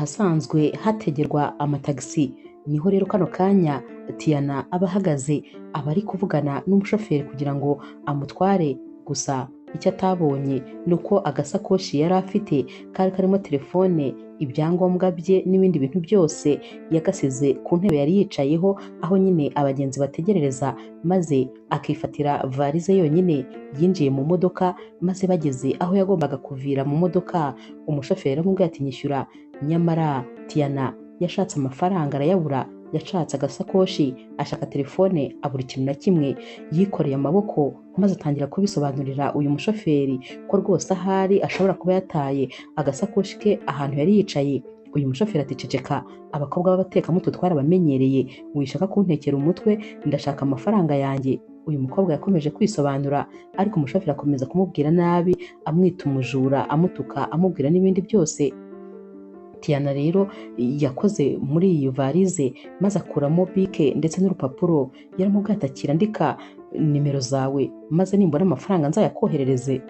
Ahasanzwe hategerwa amatagisi niho rero kano kanya Tiana aba ahagaze, aba ari kuvugana n'umushoferi kugira ngo amutware. Gusa icyo atabonye ni uko agasakoshi yari afite kari karimo telefone, ibyangombwa bye n'ibindi bintu byose yagasize ku ntebe yari yicayeho, aho nyine abagenzi bategerereza, maze akifatira varize yonyine. Yinjiye mu modoka, maze bageze aho yagombaga kuvira mu modoka, umushoferi aramubwira ati nyishyura. Nyamara Tiana yashatse amafaranga arayabura, yashatse agasakoshi, ashaka telefone, abura ikintu na kimwe. Yikoreye amaboko maze atangira kubisobanurira uyu mushoferi ko rwose ahari ashobora kuba yataye agasakoshi ke ahantu yari yicaye. Uyu mushoferi ati ceceka, abakobwa b'abatekamutwe twarabamenyereye, wishaka kuntekera umutwe, ndashaka amafaranga yanjye. Uyu mukobwa yakomeje kwisobanura, ariko umushoferi akomeza kumubwira nabi, amwita umujura, amutuka, amubwira n'ibindi byose. Tiana rero yakoze muri iyi varize maze akuramo bike ndetse n'urupapuro. Yaramubwiye ati akira, andika nimero zawe maze nimbona amafaranga nzayakoherereze.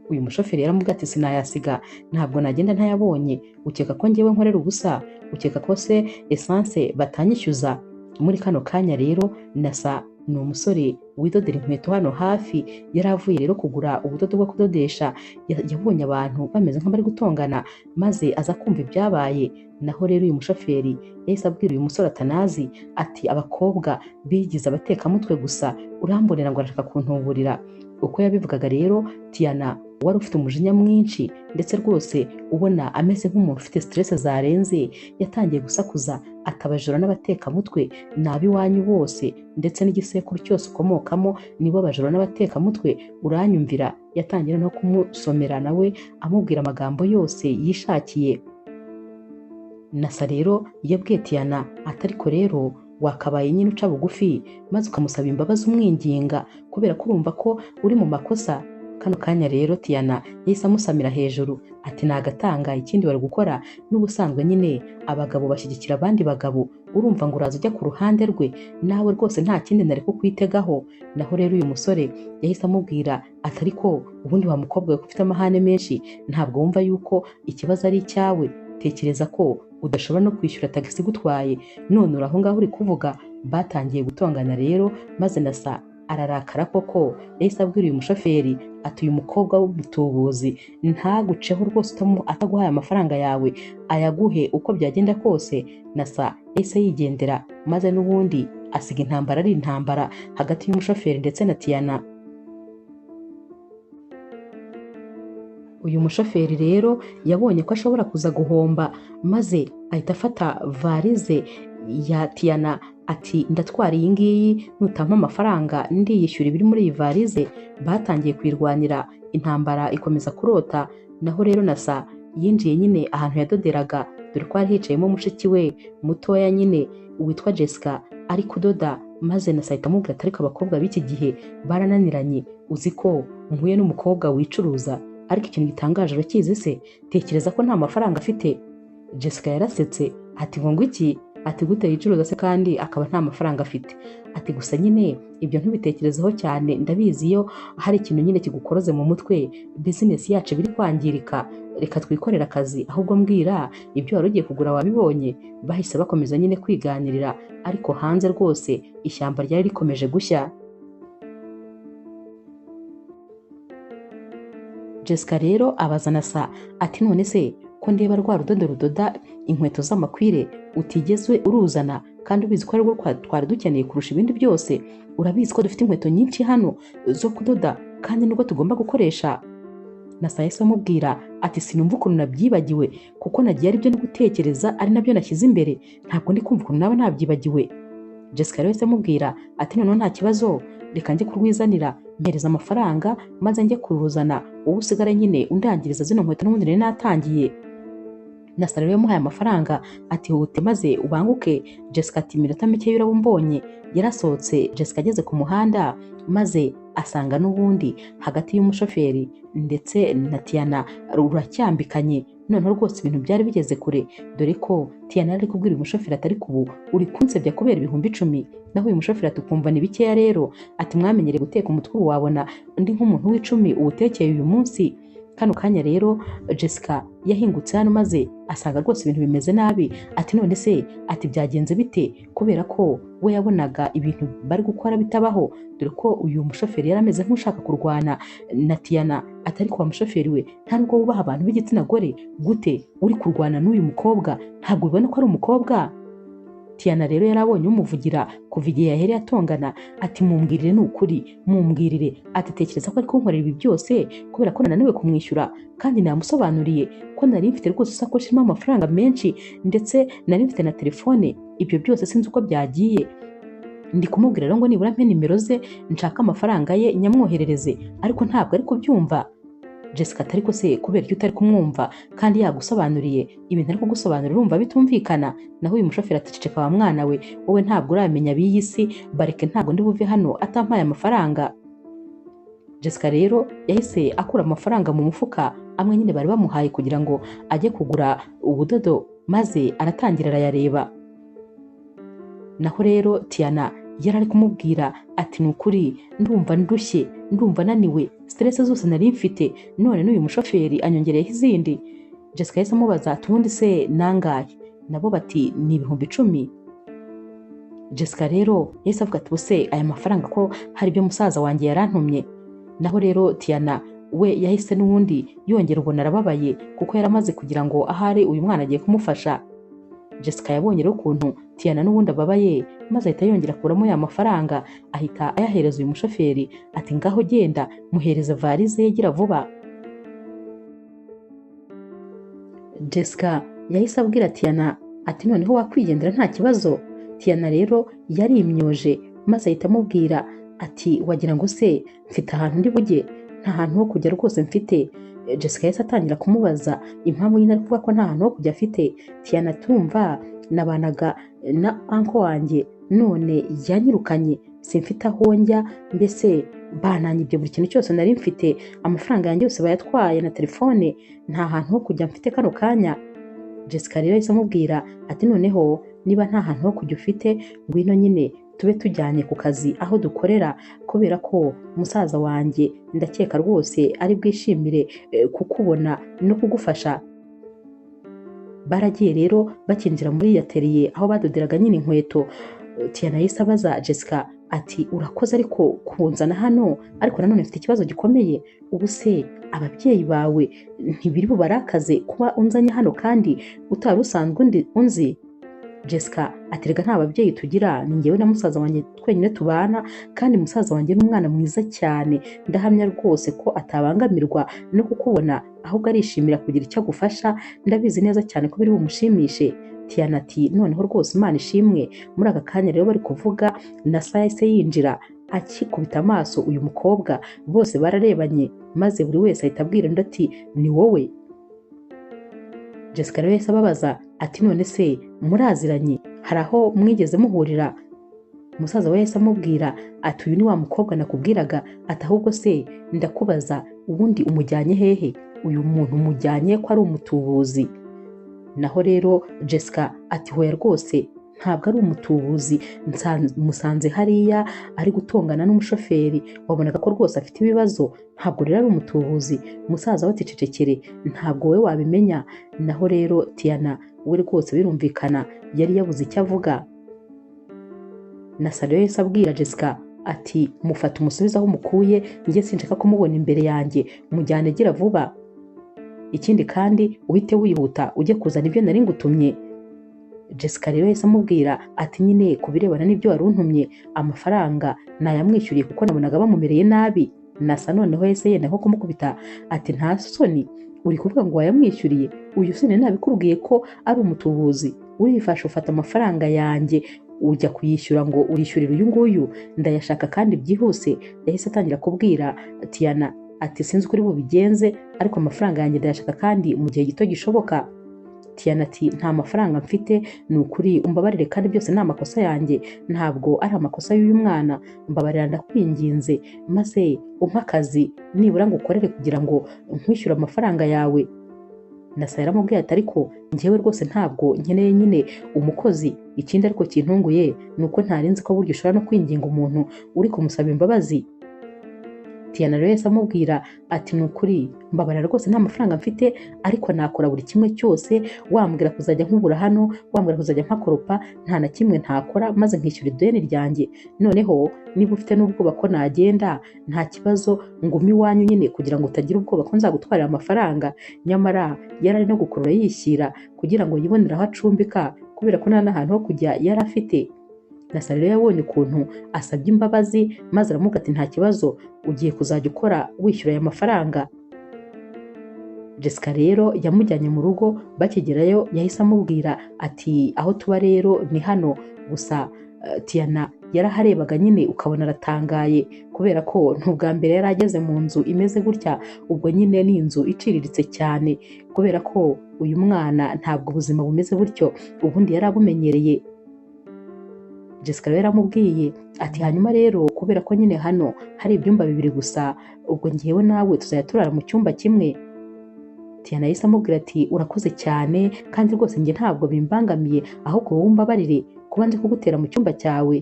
Uyu mushoferi yaramubwiye ati sinayasiga, ntabwo nagenda ntayabonye. Ukeka ko njyewe nkorera ubusa? Ukeka ko se essence batanyishyuza? Muri kano kanya rero Nasa ni umusore widodera inkweto hano hafi, yari avuye rero kugura ubudodo bwo kudodesha. Yabonye abantu bameze nk'abari gutongana, maze aza kumva ibyabaye. Naho rero uyu mushoferi yahise abwira uyu musore atanazi ati abakobwa bigize abatekamutwe gusa, urambonera ngo arashaka kuntuburira. Uko yabivugaga rero, Tiana wari ufite umujinya mwinshi ndetse rwose ubona ameze nk'umuntu ufite stress zarenze, yatangiye gusakuza atabajura n'abatekamutwe ni ab'iwanyu bose, ndetse n'igisekuru cyose ukomokamo nibo bajura n'abatekamutwe, uranyumvira. Yatangira no kumusomera nawe amubwira amagambo yose yishakiye. Nasa rero yabwiye Tiana ati ariko rero wakabaye nyine uca bugufi maze ukamusaba imbabazi umwinginga, kubera ko urumva ko uri mu makosa. Kano kanya rero Tiana yahise amusamira hejuru ati nagatanga, ikindi wari gukora n'ubusanzwe nyine abagabo bashyigikira abandi bagabo, urumva ngo uraza ujya ku ruhande rwe, nawe rwose nta kindi nari kukwitegaho. Naho rero uyu musore yahise amubwira ati ariko ubundi wa mukobwa we ufite amahane menshi, ntabwo wumva yuko ikibazo ari icyawe? Tekereza ko udashobora no kwishyura tagisi igutwaye, none uri aho ngaho uri kuvuga. Batangiye gutongana rero, maze Nasa ararakara koko. Yahise abwira uyu mushoferi ati uyu mukobwa w'umutubuzi ntaguceho rwose ataguhaye amafaranga yawe, ayaguhe uko byagenda kose. Nasa yahise yigendera, maze n'ubundi asiga intambara ari intambara hagati y'umushoferi ndetse na Tiana. Uyu mushoferi rero yabonye ko ashobora kuza guhomba, maze ahita afata varize ya Tiana ati ndatwara iyi ngiyi, nutampa amafaranga ndiyishyura ibiri muri iyi varize. Batangiye kuyirwanira, intambara ikomeza kurota. Naho rero Nasa yinjiye nyine ahantu yadoderaga, dore ko hari hicayemo mushiki we mutoya nyine witwa Jessica ari kudoda, maze Nasa ahita amubwira ati ariko abakobwa b'iki gihe barananiranye, uzi ko mpuye n'umukobwa wicuruza, ariko ikintu gitangaje urakizi se? Tekereza ko nta mafaranga afite. Jessica yarasetse ati ngo iki? Ati gute yicuruza se kandi akaba nta mafaranga afite? Ati gusa nyine ibyo ntubitekerezeho cyane, ndabizi iyo hari ikintu nyine kigukoroze mu mutwe bizinesi yacu biri kwangirika, reka twikorere akazi, ahubwo mbwira ibyo wari ugiye kugura wabibonye? Bahise bakomeza nyine kwiganirira, ariko hanze rwose ishyamba ryari rikomeje gushya. Jessica rero abaza Nasa ati none se ko ndeba rwa rudodo rudoda inkweto z'amakwire utigeze uruzana, kandi ubizi ko arirwo twari dukeneye kurusha ibindi byose, urabizi ko dufite inkweto nyinshi hano zo kudoda kandi nubwo tugomba gukoresha. Nasa yahise amubwira ati sinumva ukuntu nabyibagiwe, kuko nagiye aribyo ndi gutekereza ari nabyo nashyize imbere, ntabwo ndi kumva ukuntu naba nabyibagiwe. Jessica rero yahise amubwira ati noneho nta kibazo, reka njye kurwizanira, mpereza amafaranga maze njye kuruzana, wowe usigare nyine undangiriza zino nkweto n'ubundi nari natangiye. Nasa rero yamuhaye amafaranga ati hute maze ubanguke. Jessica ati iminota mike uraba umbonye. Yarasohotse Jessica ageze ku muhanda, maze asanga n'ubundi hagati y'umushoferi ndetse na Tiana ruracyambikanye. Noneho rwose ibintu byari bigeze kure, dore ko Tiana ari kubwira uyu mushoferi ati ariko ubu uri kunsebya kubera 10,000. Naho uyu mushoferi ati ukumva ni bikeya rero, ati mwamenyereye guteka umutwe ubu wabona undi nk'umuntu w'icumi uwutekeye uyu munsi. Kano kanya rero Jessica yahingutse hano maze asanga rwose ibintu bimeze nabi. Ati none se, ati byagenze bite? Kubera ko we yabonaga ibintu bari gukora bitabaho, dore ko uyu mushoferi yari ameze nk'ushaka kurwana na Tiana. Atari kwa mushoferi we, nta nubwo wubaha abantu b'igitsina gore, gute uri kurwana n'uyu mukobwa? Ntabwo ubibona ko ari umukobwa? Tiana rero yari abonye umuvugira kuva igihe yahereye atongana. Ati mumbwirire, ni ukuri mumbwirire. Ati tekereza ko ari kunkorera ibi byose kubera ko nananiwe kumwishyura, kandi namusobanuriye ko nari mfite rwose isakoshi irimo amafaranga menshi, ndetse nari mfite na telefone. Ibyo byose sinzi uko byagiye. Ndi kumubwira rero ngo nibura mpe nimero ze nshaka amafaranga ye nyamwoherereze, ariko ntabwo ari kubyumva. Jessica atari ko se kubera icyo utari kumwumva kandi yagusobanuriye ibintu ari kugusobanurira urumva bitumvikana? Naho uyu mushoferi ati ceceka wa mwana we, wowe ntabwo uramenya ab'iyi si, bareke ntabwo ndi buve hano atampaye amafaranga. Jessica rero yahise akura amafaranga mu mufuka amwe nyine bari bamuhaye kugira ngo ajye kugura ubudodo, maze aratangira arayareba. Naho rero Tiana yari ari kumubwira ati ni ukuri ndumva ndushye, ndumva naniwe, stress zose nari mfite none n'uyu mushoferi anyongereyeho izindi. Jessica yahise amubaza ati ubundi se nangahe? Nabo bati ni 10,000. Jessica rero yahise avuga ati ubuse aya mafaranga ko hari ibyo musaza wanjye yarantumye. Naho rero Tiana we yahise n'ubundi yongera ubona arababaye, kuko yaramaze kugira ngo ahari uyu mwana agiye kumufasha. Jessica yabonye rero ukuntu Tiana n'ubundi ababaye, maze ahita yongera akuramo ya mafaranga ahita ayahereza uyu mushoferi, ati ngaho genda muhereza varize ye gira vuba. Jessica yahise abwira Tiana ati noneho wakwigendera nta kibazo. Tiana rero yarimyoje maze ahita amubwira ati wagira ngo se mfite ahantu ndi bujye? Nta hantu ho kujya rwose mfite. Jessica yahise atangira kumubaza impamvu nyine ari kuvuga ko nta hantu ho kujya afite. Tiana tumva nabanaga na uncle wanjye none yanyirukanye, simfite aho njya, mbese bananyibye buri kintu cyose nari mfite, amafaranga yanjye yose bayatwaye na telefone, nta hantu ho kujya mfite kano kanya. Jessica rero yahise amubwira ati noneho niba nta hantu ho kujya ufite, ngwino nyine tube tujyanye ku kazi aho dukorera, kubera ko musaza wanjye ndakeka rwose ari bwishimire kukubona no kugufasha. Baragiye rero bakinjira muri atelier aho badoderaga nyine inkweto. Tiana yahise abaza Jessica ati urakoze ariko kunzana hano, ariko nanone mfite ikibazo gikomeye. Ubu se ababyeyi bawe ntibiri bubarakaze kuba unzanye hano kandi utari usanzwe unzi? Jessica ati rega nta babyeyi tugira, ni njyewe na musaza wanjye twenyine tubana, kandi musaza wanjye ni umwana mwiza cyane, ndahamya rwose ko atabangamirwa no kukubona, ahubwo arishimira kugira icyo agufasha, ndabizi neza cyane ko biri bumushimishe. Tiana ati noneho rwose Imana ishimwe. Muri aka kanya rero bari kuvuga na yahise yinjira akikubita amaso uyu mukobwa, bose bararebanye maze buri wese ahita abwira undi ati ni wowe. Jessica rero yahise ababaza ati none se muraziranye, hari aho mwigeze muhurira? Musaza we yahise amubwira ati uyu ni wa mukobwa nakubwiraga, ati ahubwo se ndakubaza ubundi umujyanye hehe? Uyu muntu umujyanye ko ari umutubuzi? Naho rero Jessica ati hoya rwose ntabwo ari umutubuzi, musanze hariya ari gutongana n'umushoferi, wabonaga ko rwose afite ibibazo, ntabwo rero ari umutubuzi. Musaza we ati cecekere ntabwo wowe wabimenya. Naho rero Tiana we rwose birumvikana yari yabuze icyo avuga. Na Sara yahise abwira Jessica ati mufate umusubize aho umukuye, njye sinshaka kumubona imbere yanjye, mujyane gira vuba. Ikindi kandi uhite wihuta ujye kuzana ibyo nari ngutumye. Jessica rero yahise amubwira ati nyine ku birebana n'ibyo wari untumye, amafaranga nayamwishyuriye kuko nabonaga bamumereye nabi. Nasa noneho yahise yenda nko kumukubita ati nta soni uri kuvuga ngo wayamwishyuriye? Uyu sine nabikubwiye ko ari umutubuzi, urifasha ufata amafaranga yanjye ujya kuyishyura ngo urishyurire uyu nguyu, ndayashaka kandi byihuse. Yahise atangira kubwira Tiana ati sinzi uko uri bubigenze, ariko amafaranga yanjye ndayashaka kandi mu gihe gito gishoboka. Tiana ati nta mafaranga mfite, ni ukuri umbabarire kandi byose ni amakosa yanjye, ntabwo ari amakosa y'uyu mwana, mbabarira ndakwinginze, maze umpe akazi nibura ngo ukorere kugira ngo nkwishyure amafaranga yawe. Nasa yaramubwiye ati ariko njyewe rwose ntabwo nkeneye nyine umukozi, ikindi ariko kintunguye ni uko ntari nzi ko burya ushobora no kwinginga umuntu uri kumusaba imbabazi. Tiana rero yahise amubwira ati ni ukuri mbabarira rwose nta mafaranga mfite, ariko nakora buri kimwe cyose, wambwira kuzajya nkubura hano, wambwira kuzajya mpakoropa, nta na kimwe ntakora maze nkishyura ideni ryanjye. Noneho niba ufite n'ubwoba ko nagenda nta kibazo, ngume iwanyu nyine kugira ngo utagira ubwoba ko nzagutwarira amafaranga. Nyamara yari ari no gukurura yishyira kugira ngo yibonere aho acumbika, kubera ko nta n'ahantu ho kujya yari afite. Nasa rero yabonye ukuntu asabye imbabazi maze aramubwira ati nta kibazo, ugiye kuzajya ukora wishyura aya mafaranga. Jessica rero yamujyanye mu rugo, bakigerayo yahise amubwira ati aho tuba rero ni hano. Gusa Tiana yaraharebaga nyine ukabona aratangaye, kubera ko ntubwa mbere yari ageze mu nzu imeze gutya. Ubwo nyine ni inzu iciriritse cyane, kubera ko uyu mwana ntabwo ubuzima bumeze butyo ubundi yari abumenyereye. Jessica rero yaramubwiye ati hanyuma rero kubera ko nyine hano hari ibyumba bibiri gusa, ubwo ngewe nawe tuzajya turara mu cyumba kimwe. Tiana yahise amubwira ati urakoze cyane kandi rwose njye ntabwo bimbangamiye, ahubwo wowe umbabarire kuba nje kugutera mu cyumba cyawe.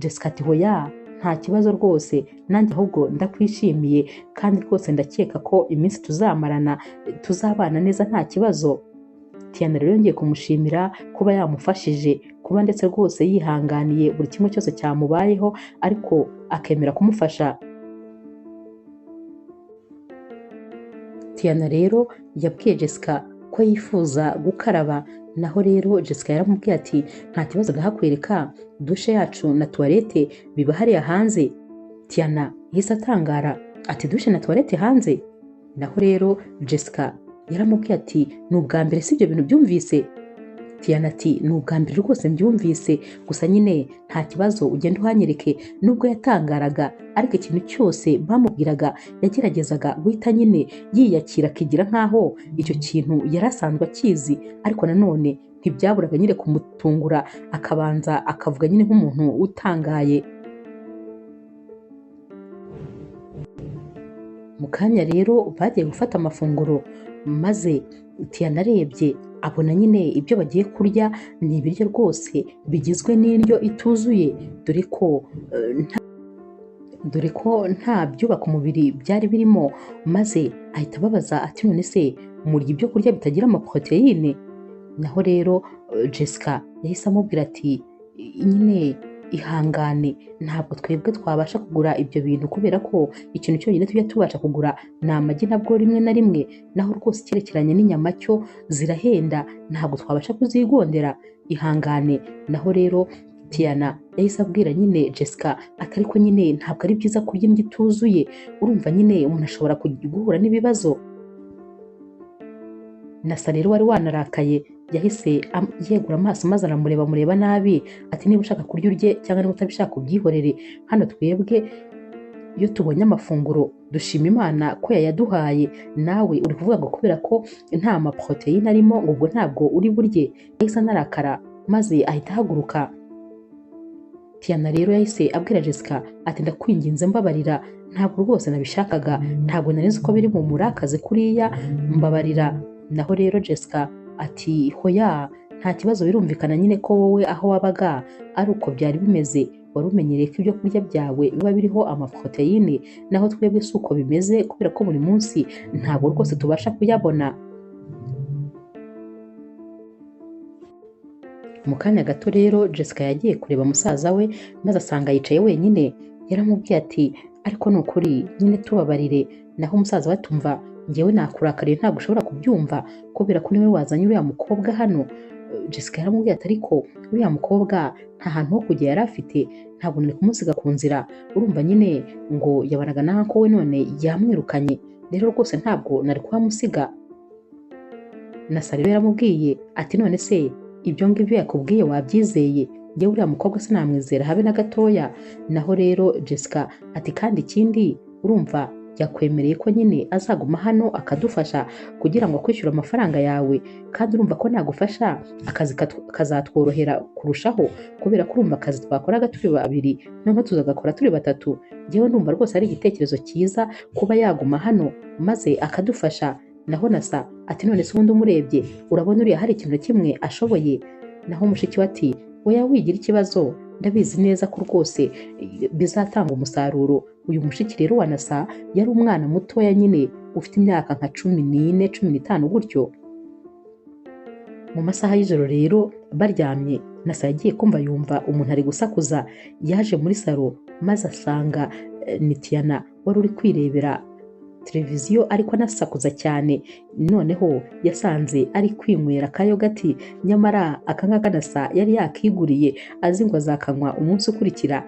Jessica ati hoya nta kibazo rwose, nanjye ahubwo ndakwishimiye kandi rwose ndakeka ko iminsi tuzamarana tuzabana neza nta kibazo. Tiana rero yongeye kumushimira kuba yamufashije, kuba ndetse rwose yihanganiye buri kimwe cyose cyamubayeho, ariko akemera kumufasha. Tiana rero yabwiye Jessica ko yifuza gukaraba, naho rero Jessica yaramubwiye ati nta kibazo ndahakwereka, dushe yacu na tuwarete biba hariya hanze. Tiana yahise atangara ati dushe na tuwarete hanze? Naho rero Jessica yaramubwiye ati ni ubwa mbere si ibyo bintu byumvise? Tiana ati ni ubwa mbere rwose mbyumvise, gusa nyine nta kibazo ugenda uhanyereke. Nubwo yatangaraga ariko ikintu cyose bamubwiraga yageragezaga guhita nyine yiyakira akigira nkaho icyo kintu yari asanzwe akizi, ariko nanone ntibyaburaga nyine kumutungura, akabanza akavuga nyine nk'umuntu utangaye. Mu kanya rero bagiye gufata amafunguro, maze Tiana arebye abona nyine ibyo bagiye kurya ni ibiryo rwose bigizwe n'indyo ituzuye, dore ko nta byubaka umubiri byari birimo. Maze ahita ababaza ati none se murya ibyo kurya bitagira amaporoteyine? Naho rero Jessica yahise amubwira ati nyine ihangane, ntabwo twebwe twabasha kugura ibyo bintu kubera ko ikintu cyonyine tujya tubasha kugura ni amagi, nabwo rimwe na rimwe, naho rwose icyerekeranye n'inyama cyo zirahenda, ntabwo twabasha kuzigondera, ihangane. Naho rero Tiana yahise abwira nyine Jessica ati ariko nyine ntabwo ari byiza kurya indyo ituzuye, urumva nyine umuntu ashobora guhura n'ibibazo. Nasa rero wari wanarakaye yahise yegura amaso maze aramureba mureba nabi ati niba ushaka kurya urye cyangwa niba utabishaka ubyihorere, hano twebwe iyo tubonye amafunguro dushima Imana ko yayaduhaye, nawe uri kuvuga ngo kubera ko nta maporoteyine arimo ngo ubwo ntabwo uri burye. Yahise anarakara maze ahita ahaguruka. Tiana rero yahise abwira Jessica ati ndakwinginze mbabarira, ntabwo rwose nabishakaga, ntabwo nari nzi ko biri mu murakaze kuriya, mbabarira. Naho rero Jessica ati hoya nta kibazo, birumvikana nyine ko wowe aho wabaga ari uko byari bimeze, wari umenyereye ko ibyo kurya byawe biba biriho amaporoteyine, naho twebwe si uko bimeze kubera ko buri munsi ntabwo rwose tubasha kuyabona. Mu kanya gato rero Jessica yagiye kureba musaza we maze asanga yicaye wenyine. Yaramubwiye ati ariko ni ukuri nyine tubabarire. Naho umusaza we atumva njyewe nakurakariye ntabwo ushobora kubyumva kubera ko niwe wazanye uriya mukobwa hano. Jessica yaramubwiye ati ariko uriya mukobwa nta hantu ho kujya yari afite, ntabwo nari kumusiga ku nzira, urumva nyine ngo yabanaga na uncle we none yamwirukanye, rero rwose ntabwo nari kuhamusiga. Nasa rero yaramubwiye ati none se ibyo ngibyo yakubwiye wabyizeye? Njyewe uriya mukobwa sinamwizera habe na gatoya. Naho rero Jessica ati kandi ikindi urumva yakwemereye ko nyine azaguma hano akadufasha kugira ngo akwishyure amafaranga yawe, kandi urumva ko nagufasha akazi kazatworohera kurushaho, kubera ko urumva akazi twakoraga turi babiri noneho tuzagakora turi batatu. Njyewe ndumva rwose ari igitekerezo cyiza kuba yaguma hano maze akadufasha. Naho Nasa ati none se ubundi umurebye urabona uriya hari ikintu kimwe ashoboye? Naho mushiki we ati oya wigira ikibazo, Ndabizi neza ko rwose bizatanga umusaruro. Uyu mushiki rero wa Nasa yari umwana mutoya nyine ufite imyaka nka 14, 15 gutyo. Mu masaha y'ijoro rero baryamye, Nasa yagiye kumva yumva umuntu ari gusakuza. Yaje muri salo maze asanga ni Tiana wari uri kwirebera televiziyo ariko anasakuza cyane. Noneho yasanze ari kwinywera akayogati, nyamara aka ngaka Nasa yari yakiguriye azi ngo azakanywa umunsi ukurikira.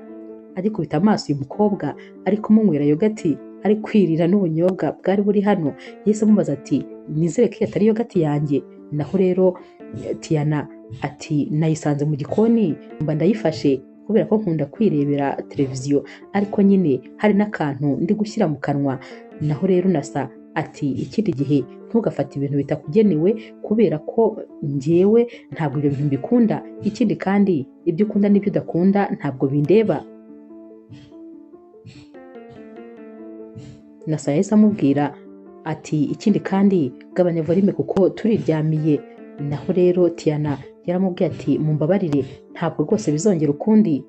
Agikubita amaso uyu mukobwa ari kumunywera yogati, ari kwirira n'ubunyobwa bwari buri hano, yahise amubaza ati nizere ko atari yogati yanjye. Naho rero Tiana ati nayisanze mu gikoni mba ndayifashe kubera ko nkunda kwirebera televiziyo, ariko nyine hari n'akantu ndi gushyira mu kanwa. Naho rero Nasa ati ikindi gihe ntugafate ibintu bitakugenewe kubera ko njyewe ntabwo ibyo bintu mbikunda, ikindi kandi ibyo ukunda n'ibyo udakunda ntabwo bindeba. Nasa yahise amubwira ati ikindi kandi gabanya volume kuko turiryamiye. Naho rero Tiana yaramubwiye ati mumbabarire ntabwo rwose bizongera ukundi.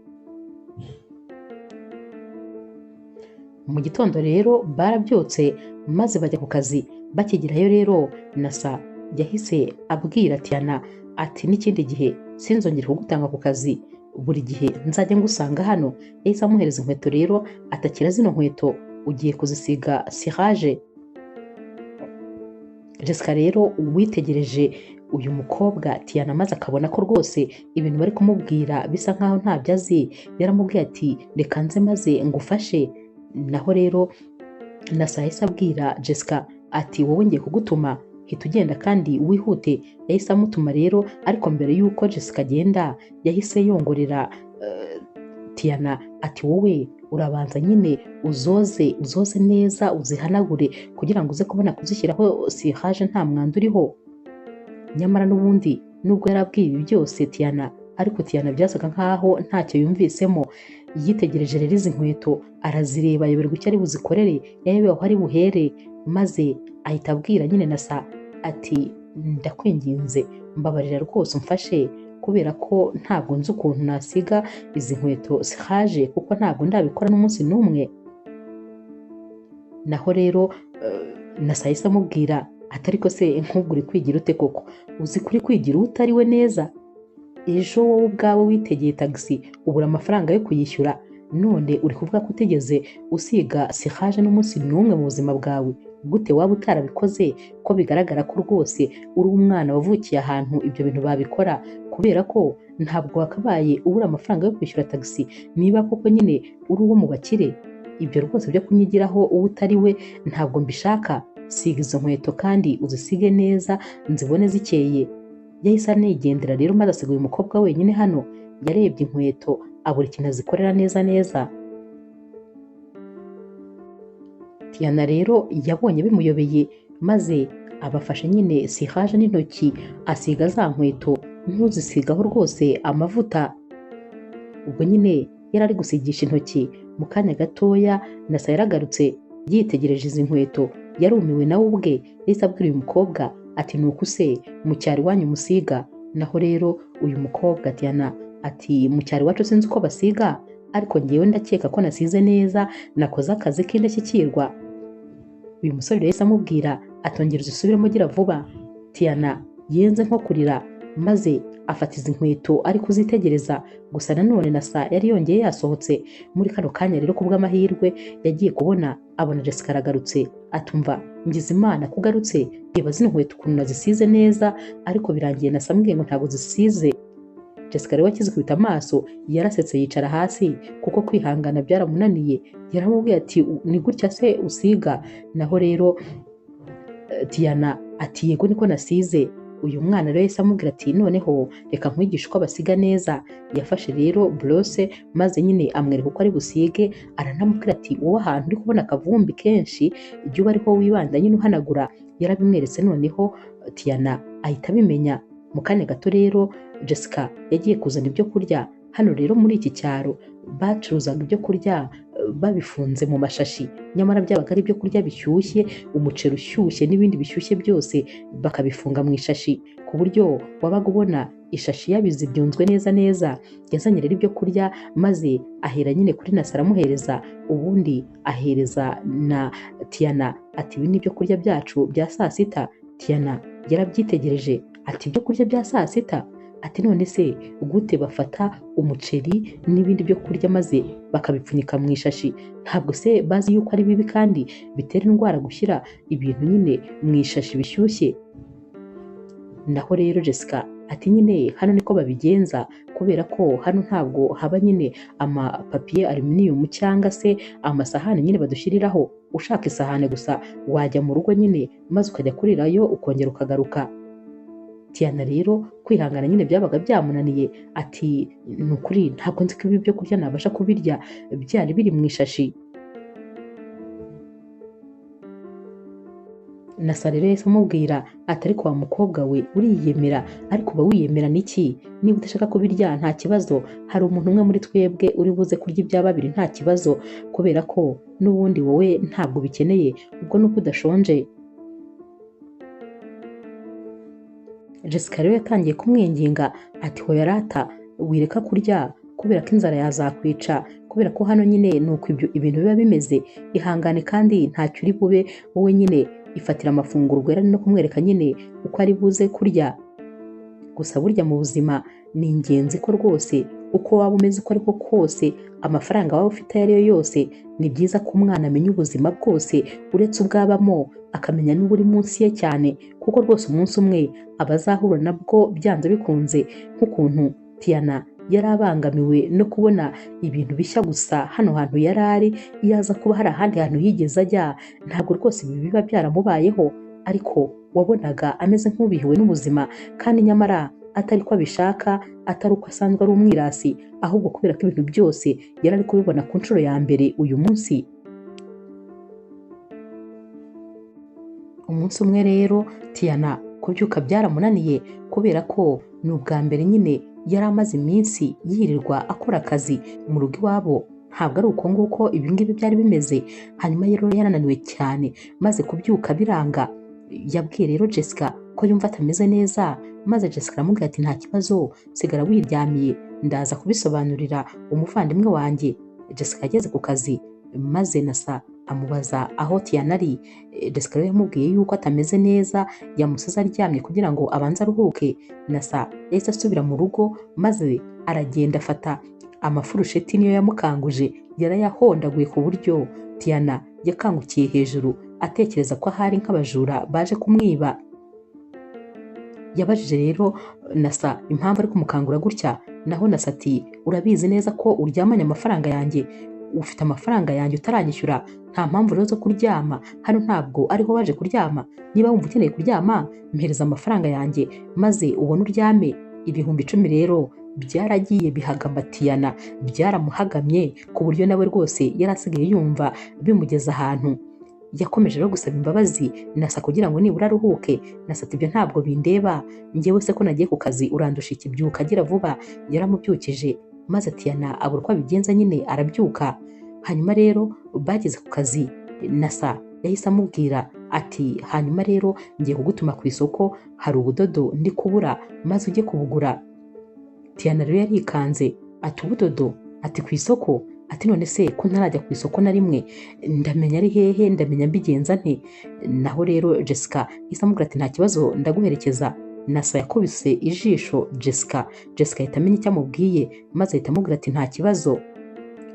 Mu gitondo rero barabyutse maze bajya ku kazi. Bakigerayo rero Nasa yahise abwira Tiana ati n'ikindi gihe sinzongera kugutanga ku kazi, buri gihe nzajya ngusanga hano. Yahise amuhereza inkweto rero atakira zino nkweto ugiye kuzisiga sirage. Jessica rero witegereje uyu mukobwa Tiana maze akabona ko rwose ibintu bari kumubwira bisa nkaho ntabyo azi, yaramubwiye ati reka nze maze ngufashe. Naho rero Nasa yahise abwira Jessica ati wowe ngiye kugutuma, hita ugenda kandi wihute. Yahise amutuma rero, ariko mbere y'uko Jessica agenda yahise yongorera Tiana ati wowe urabanza nyine uzoze neza uzihanagure kugira ngo uze kubona kuzishyiraho sirage nta mwanda uriho. Nyamara n'ubundi nubwo yarabwiye ibi byose Tiana, ariko Tiana byasaga nkaho ntacyo yumvisemo. Yitegereje rero izi nkweto arazireba ayoberwa icyo ari buzikorere, yayobewe aho ari buhere, maze ahita abwira nyine Nasa ati ndakwinginze mbabarira rwose umfashe kubera ko ntabwo nzi ukuntu nasiga izi nkweto sirage kuko ntabwo ndabikora n'umunsi n'umwe. Naho rero Nasa yahise amubwira ati ariko se nk'ubwo uri kwigira ute koko? Uzi kuri kwigira utari we neza? Ejo wowe ubwawe witegeye tagisi ubura amafaranga yo kuyishyura, none uri kuvuga ko utigeze usiga sirage n'umunsi n'umwe mu buzima bwawe. Gute waba utarabikoze ko bigaragara ko rwose uri umwana wavukiye ahantu ibyo bintu babikora, kubera ko ntabwo wakabaye ubura amafaranga yo kwishyura tagisi niba koko nyine uri uwo mu bakire. Ibyo rwose byo kunyigiraho uwo utari we ntabwo mbishaka. Siga izo nkweto kandi uzisige neza nzibone zikeye. Yahise anigendera rero maze asiga uyu mukobwa wenyine hano. Yarebye inkweto abura ikintu azikorera neza neza. Tiana rero yabonye bimuyobeye maze abafashe nyine sirage n'intoki asiga za nkweto ntuzisigaho rwose amavuta. Ubwo nyine yari ari gusigisha intoki. Mu kanya gatoya Nasa yaragarutse yitegereje izi nkweto, yarumiwe nawe ubwe. Yahise abwira uyu mukobwa ati nuko se mu cyaro iwanyu musiga? Naho rero uyu mukobwa Tiana ati mu cyaro iwacu sinzi uko basiga, ariko ngewe ndakeka ko nasize neza, nakoze akazi k'indashyikirwa. Uyu musore yahise amubwira atongera uzisubiremo gira vuba. Tiana yenze nko kurira maze afata izi nkweto ari kuzitegereza. Gusa nanone Nasa yari yongeye yasohotse. Muri kano kanya rero kubw'amahirwe yagiye kubona abona Jessica aragarutse, atumva ngize Imana kugarutse, reba zino nkweto ukuntu nazisize neza, ariko birangiye Nasa ambwiye ngo ntabwo zisize. Jessica rero akizikubita amaso yarasetse yicara hasi kuko kwihangana byaramunaniye. Yaramubwiye ati ni gutya se usiga? Naho rero Tiana ati yego niko nasize. Uyu mwana rero yahise amubwira ati noneho reka nkwigishe uko basiga neza. Yafashe rero borose maze nyine amwereka uko ari busige, aranamubwira ati wowe ahantu uri kubona akavumbi kenshi jya uba ariho wibanda nyine uhanagura. Yarabimweretse noneho Tiana ahita abimenya. Mu kanya gato rero Jessica yagiye kuzana ibyo kurya. Hano rero muri iki cyaro bacuruzaga ibyo kurya babifunze mu mashashi, nyamara byabaga ari ibyo kurya bishyushye, umuceri ushyushye n'ibindi bishyushye byose bakabifunga mu ishashi, ku buryo wabaga ubona ishashi yabizi byunzwe neza neza. Yazanye rero ibyo kurya maze ahera nyine kuri Nasa aramuhereza, ubundi ahereza na Tiana ati ibi ni ibyo kurya byacu bya saa sita. Tiana yarabyitegereje ati ibyo kurya bya saa sita? Ati none se gute bafata umuceri n'ibindi byo kurya maze bakabipfunyika mu ishashi? Ntabwo se bazi yuko ari bibi kandi bitera indwara gushyira ibintu nyine mu ishashi bishyushye? Naho rero Jessica ati nyine hano niko babigenza, kubera ko hano ntabwo haba nyine amapapiye aluminium cyangwa se amasahani nyine badushyiriraho. Ushaka isahani gusa wajya mu rugo nyine maze ukajya kurirayo ukongera ukagaruka. Tiana rero kwihangana nyine byabaga byamunaniye, ati ni ukuri ntabwo nzi ko ibi byo kurya nabasha kubirya byari biri mu ishashi. Nasa rero yahise amubwira ati ariko wa mukobwa we uriyemera, ariko uba wiyemera n'iki? Niba udashaka kubirya nta kibazo, hari umuntu umwe muri twebwe uri buze kurya ibya babiri nta kibazo, kubera ko n'ubundi wowe ntabwo ubikeneye, ubwo nuko udashonje. Jessica rero yatangiye kumwinginga ati hoya rata wireka kurya kubera ko inzara yazakwica, kubera ko hano nyine ni uko ibintu biba bimeze, ihangane kandi ntacyo uri bube wowe nyine ifatira amafunguro. Ubwo yari no kumwereka nyine uko ari buze kurya. Gusa burya mu buzima ni ingenzi ko rwose uko waba umeze uko ariko kose, amafaranga waba ufite ayo ariyo yose, ni byiza ko umwana amenya ubuzima bwose uretse ubwabamo, akamenya n'uburi munsi ye cyane, kuko rwose umunsi umwe aba azahura nabwo byanze bikunze. Nk'ukuntu Tiana yari abangamiwe no kubona ibintu bishya gusa hano hantu yari ari, iyo aza kuba hari ahandi hantu yigeze ajya ntabwo rwose ibi biba byaramubayeho, ariko wabonaga ameze nk'ubihiwe n'ubuzima, kandi nyamara atari ko abishaka, atari uko asanzwe ari umwirasi, ahubwo kubera ko ibintu byose yari ari kubibona ku nshuro ya mbere uyu munsi. Umunsi umwe rero Tiana kubyuka byaramunaniye, kubera ko ni ubwa mbere nyine yari amaze iminsi yirirwa akora akazi mu rugo iwabo, ntabwo ari uko nguko ibi ngibi byari bimeze. Hanyuma rero yarananiwe cyane maze kubyuka biranga. Yabwiye rero Jessica ko yumva atameze neza, maze Jessica aramubwira ati nta kibazo, sigara wiryamiye ndaza kubisobanurira umuvandimwe wanjye. Jessica ageze ku kazi maze Nasa amubaza aho Tiana ari. Jessica rero yamubwiye yuko atameze neza, yamusize aryamye kugira ngo abanze aruhuke. Nasa yahise asubira mu rugo maze aragenda afata amafurusheti niyo yamukanguje, yarayahondaguye ku buryo Tiana yakangukiye hejuru atekereza ko ahari nk'abajura baje kumwiba. Yabajije rero Nasa impamvu ari kumukangura gutya, naho Nasa ati urabizi neza ko uryamanye amafaranga yanjye, ufite amafaranga yanjye utaranyishyura, nta mpamvu rero zo kuryama hano, ntabwo ariho waje kuryama. Niba wumva ukeneye kuryama mpereza amafaranga yanjye maze ubone uryame. 10,000 rero byaragiye bihagama Tiana, byaramuhagamye ku buryo nawe rwose yari asigaye yumva bimugeza ahantu. Yakomeje rero gusaba imbabazi Nasa kugira ngo nibura aruhuke. Nasa ati ibyo ntabwo bindeba, njyewe se ko nagiye ku kazi urandusha ikibyuka agira vuba. Yaramubyukije maze Tiana abura uko abigenza nyine arabyuka. Hanyuma rero bageze ku kazi Nasa yahise amubwira ati hanyuma rero ngiye kugutuma ku isoko, hari ubudodo ndi kubura maze ujye kubugura. Tiana rero yarikanze ati ubudodo? Ati ku isoko? Ati none se ko ntarajya ku isoko na rimwe, ndamenya ari hehe, ndamenya mbigenza nte? Naho rero Jessica yahise amubwira ati nta kibazo ndaguherekeza. Nasa yakubise ijisho Jessica, Jessica ahita amenya icyo amubwiye maze ahita amubwira ati nta kibazo.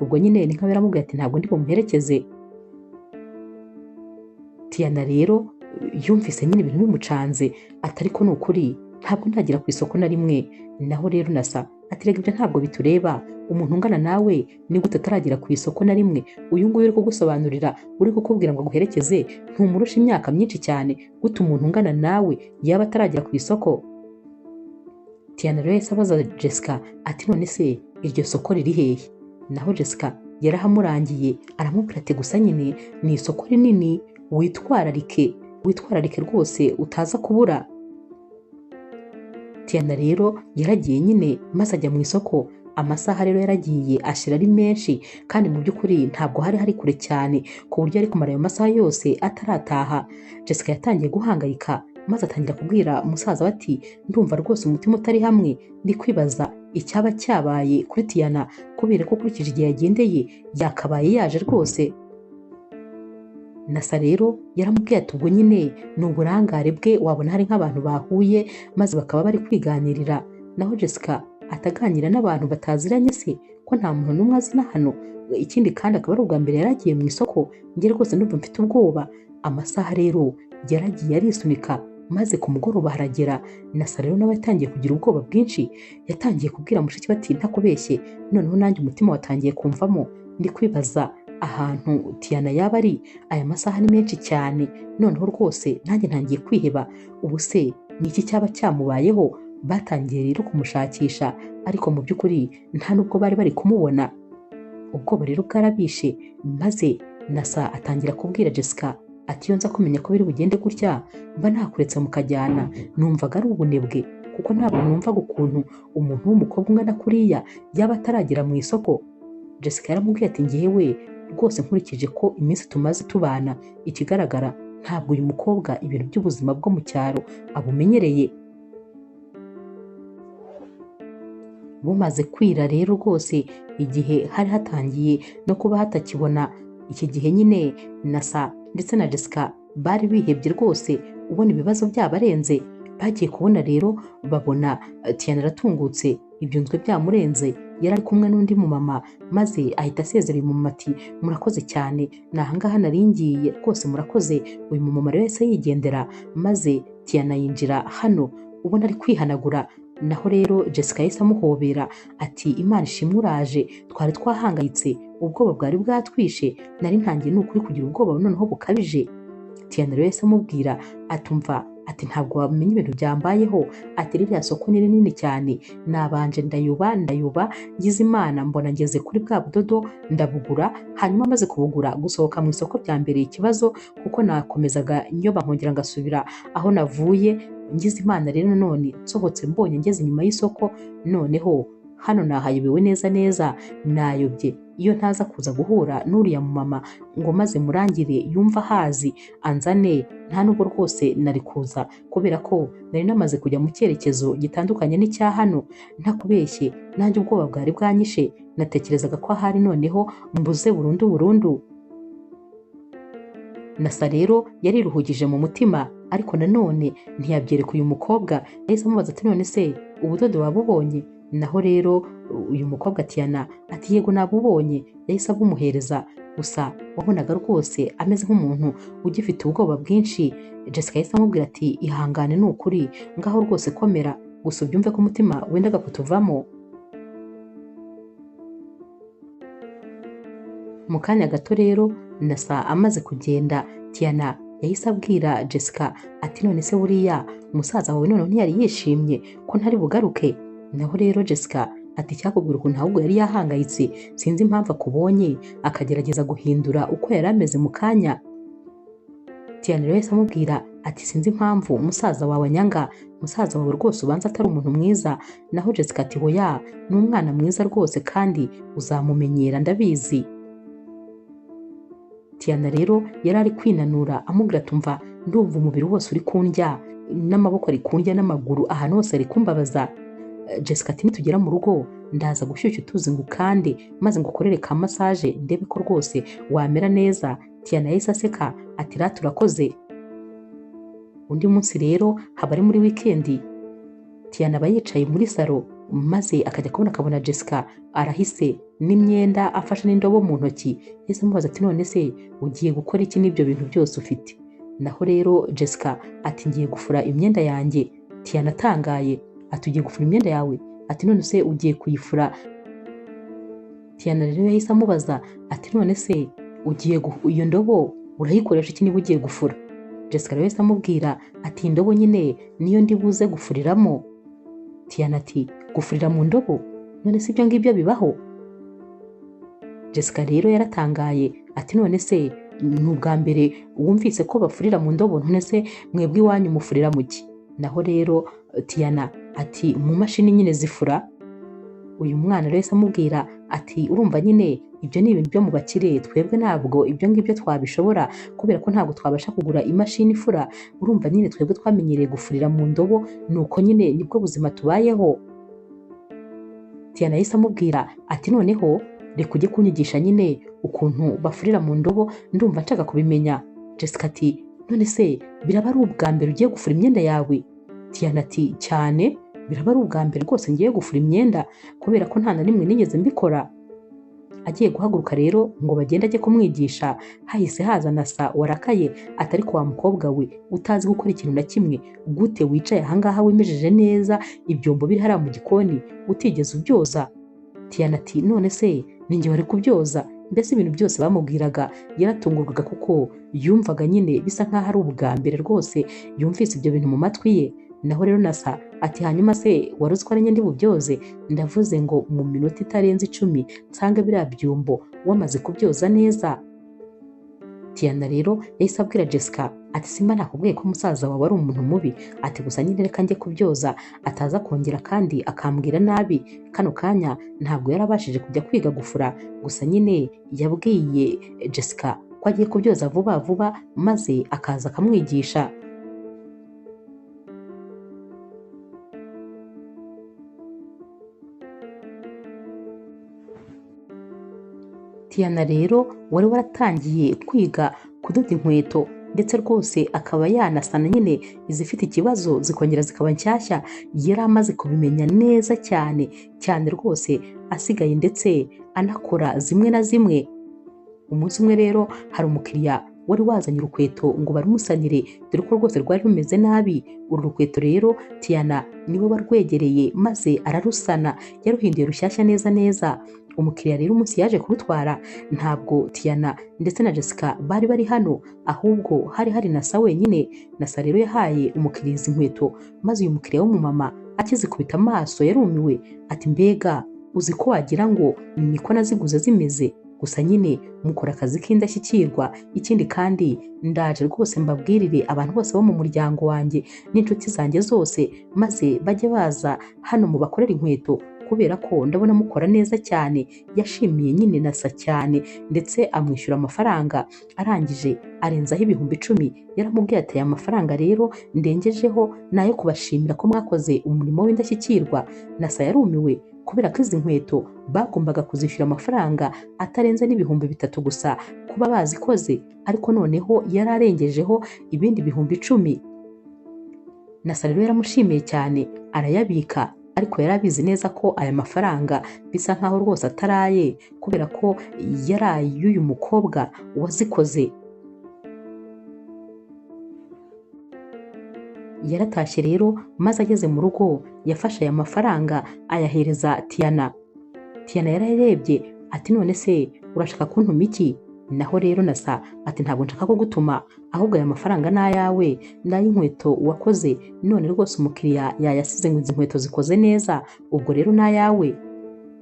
Ubwo nyine ni nkaho yaramubwiye ati ntabwo ndi bumuherekeze. Tiana rero yumvise nyine ibintu bimucanze, ati ariko ni ukuri ntabwo ndagera ku isoko na rimwe. Naho rero Nasa ati rega ibyo ntabwo bitureba, umuntu ungana nawe ni gute ataragera ku isoko na rimwe? Uyu nguyu uri kugusobanurira, uri kukubwira ngo aguherekeze, ntumurusha imyaka myinshi cyane, gute umuntu ungana nawe yaba ataragera ku isoko? Tiana rero yahise abaza Jessica ati none se iryo soko riri hehe? Naho Jessica yarahamurangiye aramubwira ati gusa nyine ni isoko rinini, witwararike, witwararike rwose utaza kubura. Tiana rero yaragiye nyine maze ajya mu isoko, Amasaha rero yaragiye ashira ari menshi, kandi mu by'ukuri ntabwo hari hari kure cyane ku buryo ari kumara ayo masaha yose atarataha. Jessica yatangiye guhangayika maze atangira kubwira musaza we ati ndumva rwose umutima utari hamwe, ndi kwibaza icyaba cyabaye kuri Tiana kubera ko ukurikije igihe yagendeye yakabaye yaje rwose. Nasa rero yaramubwiye ati ubwo nyine ni uburangare bwe, wabona hari nk'abantu bahuye maze bakaba bari kwiganirira. Naho Jessica ataganira n'abantu bataziranye se ko nta muntu n'umwe azi na hano, ikindi kandi akaba ari ubwa mbere yari agiye mu isoko, njye rwose ndumva mfite ubwoba. Amasaha rero yaragiye arisunika maze ku mugoroba haragera. Nasa rero nawe yatangiye kugira ubwoba bwinshi, yatangiye kubwira mushiki we ati ntakubeshye, noneho nanjye umutima watangiye kumvamo, ndi kwibaza ahantu Tiana yaba ari, aya masaha ni menshi cyane, noneho rwose nanjye ntangiye kwiheba, ubu se ni iki cyaba cyamubayeho? Batangiye rero kumushakisha, ariko mu by'ukuri nta nubwo bari bari kumubona. Ubwoba rero bwarabishe, maze Nasa atangira kubwira Jessica ati iyo nza kumenya ko biri bugende gutya mba nakuretse mukajyana, numvaga ari ubunebwe kuko ntabwo numvaga ukuntu umuntu w'umukobwa ungana kuriya yaba ataragera mu isoko. Jessica yaramubwiye ati ngewe rwose nkurikije ko iminsi tumaze tubana, ikigaragara ntabwo uyu mukobwa ibintu by'ubuzima bwo mu cyaro abumenyereye. Bumaze kwira rero rwose igihe hari hatangiye no kuba hatakibona, iki gihe nyine Nasa ndetse na Jessica bari bihebye rwose, ubona ibibazo byabarenze. Bagiye kubona rero babona Tiana aratungutse, ibyunzwe byamurenze, yari ari kumwe n'undi mumama, maze ahita asezera uyu mumama ati murakoze cyane, ni ahangaha nari ngiye rwose murakoze. Uyu mumama rero yahise yigendera, maze Tiana yinjira hano ubona ari kwihanagura. Naho rero Jessica yahise amuhobera ati Imana ishimwe uraje, twari twahangayitse, ubwoba bwari bwatwishe, nari ntangiye ni ukuri kugira ubwoba noneho bukabije. Tiana rero yahise amubwira atumva ati ntabwo wamenya ibintu byambayeho, ati ririya soko ni rinini cyane, nabanje ndayoba ndayoba, ngize Imana mbona ngeze kuri bwa budodo ndabugura, hanyuma maze kubugura gusohoka mu isoko byambereye ikibazo kuko nakomezaga nyoba nkongera ngasubira aho navuye. Ngize Imana rero none nsohotse mbonye ngeze inyuma y'isoko, noneho hano nahayobewe neza neza, nayobye. Iyo ntaza kuza guhura n'uriya mumama ngo maze murangire yumva ahazi anzane, nta nubwo rwose nari kuza kubera ko nari namaze kujya mu cyerekezo gitandukanye n'icya hano. Ntakubeshye nanjye ubwoba bwari bwanyishe, natekerezaga ko ahari noneho mbuze burundu burundu. Nasa rero yariruhugije mu mutima, ariko nanone ntiyabyereka uyu mukobwa. Yahise amubaza ati none se ubudodo wabubonye? Naho rero uyu mukobwa Tiana ati yego nabubonye, yahise abumuhereza. Gusa wabonaga rwose ameze nk'umuntu ugifite ubwoba bwinshi. Jessica yahise amubwira ati ihangane ni ukuri, ngaho rwose komera, gusa ubyumve ko umutima wendaga kutuvamo. Mu kanya gato rero Nasa amaze kugenda, Tiana yahise abwira Jessica ati none se buriya musaza wawe noneho ntiyari yishimye ko ntari bugaruke? Naho rero Jessica ati icyakubwira ukuntu ahubwo yari yahangayitse, sinzi impamvu akubonye akagerageza guhindura uko yari ameze mu kanya. Tiana rero yahise amubwira ati sinzi impamvu musaza wawe anyanga, musaza wawe rwose ubanza atari umuntu mwiza. Naho Jessica ati hoya ni umwana mwiza rwose kandi uzamumenyera ndabizi. Tiana rero yari ari kwinanura amubwira ati umva ndumva umubiri wose uri kundya, n'amaboko ari kundya n'amaguru, ahantu hose ari kumbabaza. Jessica ati nitugera mu rugo ndaza gushyushya utuzi ngo ukande maze ngukorere ka massage ndebe ko rwose wamera neza. Tiana yahise aseka ati rata urakoze. Undi munsi rero haba ari muri wikendi, Tiana aba yicaye muri salo maze akajya kubona akabona Jessica arahise n'imyenda afashe n'indobo mu ntoki. Yahise amubaza ati none se ugiye gukora iki n'ibyo bintu byose ufite? Naho rero Jessica ati ngiye gufura imyenda yanjye. Tiana atangaye ati ugiye gufura imyenda yawe? Ati none se ugiye kuyifura? Tiana rero yahise amubaza ati none se ugiye iyo ndobo urayikoresha iki niba ugiye gufura? Jessica rero yahise amubwira ati indobo nyine niyo ndi buze gufuriramo. Tiana ati gufurira mu ndobo? None se ibyo ngibyo bibaho? Jessica rero yaratangaye ati none se ni ubwa mbere wumvise ko bafurira mu ndobo, none se mwebwe iwanyu mufurira mu ki? Naho rero Tiana ati mu mashini nyine zifura. Uyu mwana rero yahise amubwira ati urumva nyine ibyo ni ibintu byo mu bakire, twebwe ntabwo ibyo ngibyo twabishobora kubera ko ntabwo twabasha kugura imashini ifura, urumva nyine twebwe twamenyereye gufurira mu ndobo, nuko nyine nibwo buzima tubayeho. Tiana yahise amubwira ati noneho reka ujye kunyigisha nyine ukuntu bafurira mu ndobo, ndumva nshaka kubimenya. Jessica ati none se biraba ari ubwa mbere ugiye gufura imyenda yawe? Tiana ati cyane, biraba ari ubwa mbere rwose ngiye gufura imyenda kubera ko nta na rimwe nigeze mbikora. Agiye guhaguruka rero ngo bagende ajye kumwigisha, hahise haza Nasa warakaye atari kwa mukobwa we utazi gukora ikintu na kimwe, gute wicaye ahangaha wimejeje neza ibyombo biri hariya mu gikoni utigeze ubyoza? Tiana ati none se ninjye wari kubyoza? Mbese ibintu byose bamubwiraga yaratungurwaga kuko yumvaga nyine bisa nkaho ari ubwa mbere rwose yumvise ibyo bintu mu matwi ye. Naho rero Nasa ati hanyuma se wari uzi ko ari njye ndi bubyoze? Ndavuze ngo mu minota itarenze 10 nsange biriya byumbo wamaze kubyoza neza. Tiana rero yahise abwira Jessica ati simba nakubwiye ko musaza wawe ari umuntu mubi, ati gusa nyine reka njye kubyoza ataza kongera kandi akambwira nabi. Kano kanya ntabwo yarabashije kujya kwiga gufura, gusa nyine yabwiye Jessica ko agiye kubyoza vuba vuba maze akaza akamwigisha. Tiana rero wari waratangiye kwiga kudoda inkweto ndetse rwose akaba yanasana nyine izifite ikibazo zikongera zikaba nshyashya, yari amaze kubimenya neza cyane cyane rwose, asigaye ndetse anakora zimwe na zimwe. Umunsi umwe rero hari umukiriya wari wazanye urukweto ngo barumusanire dore ko rwose rwari rumeze nabi. Uru rukweto rero Tiana niwe warwegereye maze ararusana, yaruhinduye rushyashya neza neza. Umukiriya rero umunsi yaje kurutwara ntabwo Tiana ndetse na Jessica bari bari hano, ahubwo hari hari Nasa wenyine. Nasa rero yahaye umukiriya izi nkweto maze uyu mukiriya w'umumama akizikubita amaso yarumiwe ati mbega uzi ko wagira ngo niko naziguze zimeze, gusa nyine mukora akazi k'indashyikirwa. Ikindi kandi ndaje rwose mbabwirire abantu bose bo mu muryango wanjye n'inshuti zanjye zose maze bajye baza hano mu bakorera inkweto kubera ko ndabona mukora neza cyane. Yashimiye nyine Nasa cyane ndetse amwishyura amafaranga, arangije arenzaho 10,000. Yaramubwiye ati aya mafaranga rero ndengejeho nayo kubashimira ko mwakoze umurimo w'indashyikirwa. Nasa yarumiwe kubera ko izi nkweto bagombaga kuzishyura amafaranga atarenze n'3,000 gusa kuba bazikoze, ariko noneho yari arengejeho ibindi 10,000. Nasa rero yaramushimiye cyane arayabika, ariko yari abizi neza ko aya mafaranga bisa nkaho rwose ataraye kubera ko yari ay'uyu mukobwa wazikoze. Yaratashye rero maze ageze mu rugo yafashe aya mafaranga ayahereza Tiana. Tiana yararebye ati none se urashaka kuntuma iki? Naho rero Nasa ati ntabwo nshaka kugutuma, ahubwo aya mafaranga ni ayawe, ni ay'inkweto wakoze, none rwose umukiriya yayasize ngo izi nkweto zikoze neza, ubwo rero ni ayawe.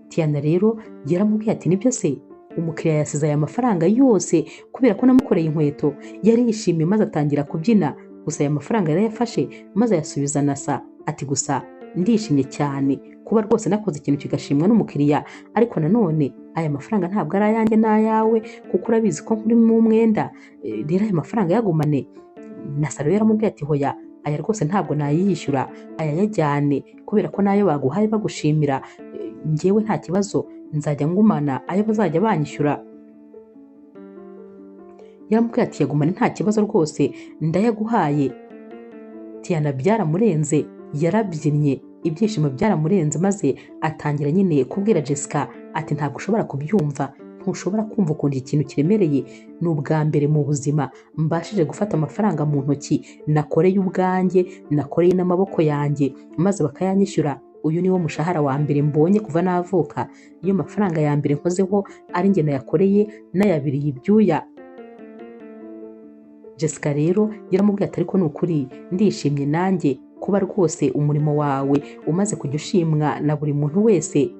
Tiana rero yaramubwiye ati nibyo se, umukiriya yasize aya mafaranga yose kubera ko namukoreye inkweto. Yari yishimye maze atangira kubyina, gusa aya mafaranga yarayafashe maze ayasubiza Nasa ati gusa ndishimye cyane kuba rwose nakoze ikintu kigashimwa n'umukiriya, ariko nanone aya mafaranga ntabwo ari ayanjye n'ayawe kuko urabizi ko nkuri mu mwenda, rero aya mafaranga yagumane. Nasa rero yaramubwiye ati hoya aya rwose ntabwo nayiyishyura, aya yajyane kubera ko nayo baguhaye bagushimira, njyewe nta kibazo nzajya ngumana ayo bazajya banyishyura. Yaramubwiye ati yagumane nta kibazo rwose ndayaguhaye. Tiana byaramurenze, yarabyinnye, ibyishimo byaramurenze maze atangira nyine kubwira Jessica ati ntabwo ushobora kubyumva, ntushobora kumva ukuntu ikintu kiremereye, ni ubwa mbere mu buzima mbashije gufata amafaranga mu ntoki nakoreye ubwanjye, nakoreye n'amaboko yanjye maze bakayanyishyura. Uyu niwo mushahara wa mbere mbonye kuva navuka, iyo mafaranga ya mbere nkozeho ari njye nayakoreye nayabiriye ibyuya. Jessica rero yaramubwiye ati ariko ni ukuri ndishimye nanjye kuba rwose umurimo wawe umaze kujya ushimwa na buri muntu wese.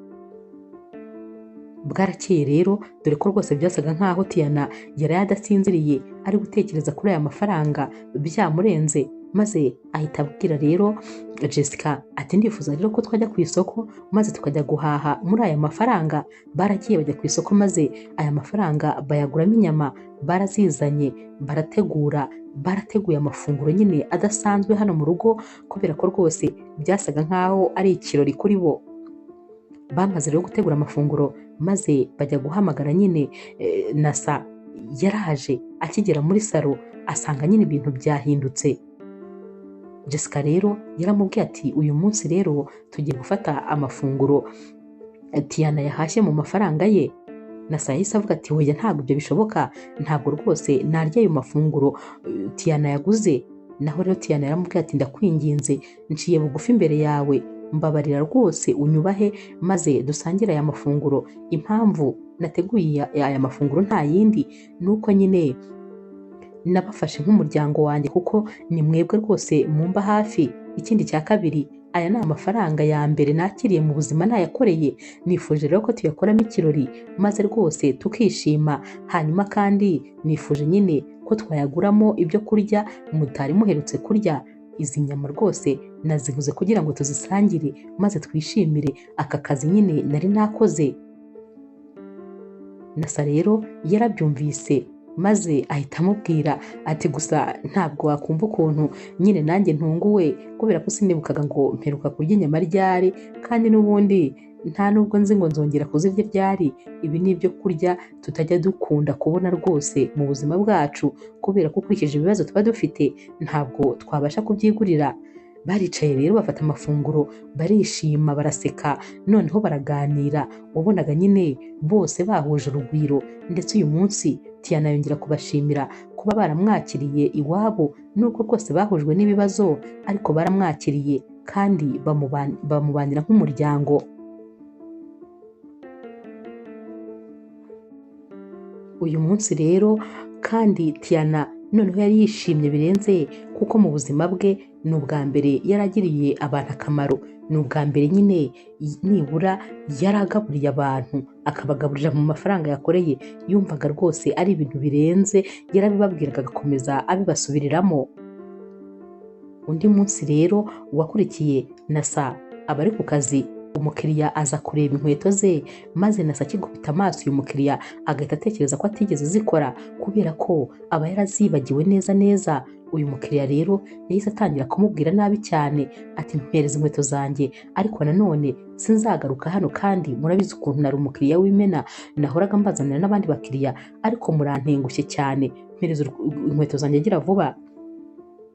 Bwarakeye rero, dore ko rwose byasaga nkaho Tiana yari adasinziriye ari gutekereza kuri aya mafaranga byamurenze, maze ahita abwira rero Jessica ati ndifuza rero ko twajya ku isoko maze tukajya guhaha muri aya mafaranga. Baragiye bajya ku isoko maze aya mafaranga bayaguramo inyama, barazizanye barategura, barateguye amafunguro nyine adasanzwe hano mu rugo, kubera ko rwose byasaga nkaho ari ikirori kuri bo. Bamaze rero gutegura amafunguro maze bajya guhamagara nyine Nasa. Yaraje akigera muri salo asanga nyine ibintu byahindutse. Jessica rero yaramubwiye ati uyu munsi rero tugiye gufata amafunguro Tiana yahashye mu mafaranga ye. Nasa yahise avuga ati oya ntabwo ibyo bishoboka, ntabwo rwose narya ayo mafunguro Tiana yaguze. Naho rero Tiana yaramubwiye ati ndakwinginze nciye bugufi imbere yawe, mbabarira rwose unyubahe maze dusangire aya mafunguro. Impamvu nateguye aya mafunguro nta yindi nuko nyine nabafashe nk'umuryango wanjye, kuko ni mwebwe rwose mumba hafi. Ikindi cya kabiri, aya ni amafaranga ya mbere nakiriye mu buzima nayakoreye, nifuje rero ko tuyakoramo ikirori maze rwose tukishima. Hanyuma kandi nifuje nyine ko twayaguramo ibyo kurya mutari muherutse kurya. Izi nyama rwose naziguze kugira ngo tuzisangire maze twishimire aka kazi nyine nari nakoze. Nasa rero yarabyumvise maze ahita amubwira ati gusa ntabwo wakumva ukuntu nyine nanjye ntunguwe, kubera ko sinibukaga ngo mperuka kurya inyama ryari, kandi n'ubundi nta nubwo nzi ngo nzongera kuzirya ryari. Ibi ni ibyo kurya tutajya dukunda kubona rwose mu buzima bwacu, kubera ko ukurikije ibibazo tuba dufite ntabwo twabasha kubyigurira. Baricaye rero bafata amafunguro barishima baraseka, noneho baraganira, wabonaga nyine bose bahuje urugwiro. Ndetse uyu munsi Tiana yongera kubashimira kuba baramwakiriye iwabo, nubwo rwose bahujwe n'ibibazo ariko baramwakiriye kandi bamubanira nk'umuryango. Uyu munsi rero kandi Tiana noneho yari yishimye birenze, kuko mu buzima bwe ni ubwa mbere yaragiriye abantu akamaro, ni ubwa mbere nyine nibura yaragaburiye abantu akabagaburira mu mafaranga yakoreye. Yumvaga rwose ari ibintu birenze, yarabibabwiraga agakomeza abibasubiriramo. Undi munsi rero wakurikiye Nasa aba ari ku kazi, umukiriya aza kureba inkweto ze, maze Nasa akigubita amaso uyu mukiriya agahita atekereza ko atigeze azikora, kubera ko aba yarazibagiwe neza neza. Uyu mukiriya rero yahise atangira kumubwira nabi cyane ati mpereza inkweto zanjye, ariko nanone sinzagaruka hano, kandi murabizi ukuntu nari umukiriya w'imena, nahoraga mbazanira n'abandi bakiriya, ariko murantengushye cyane, mpereza inkweto zanjye gira vuba.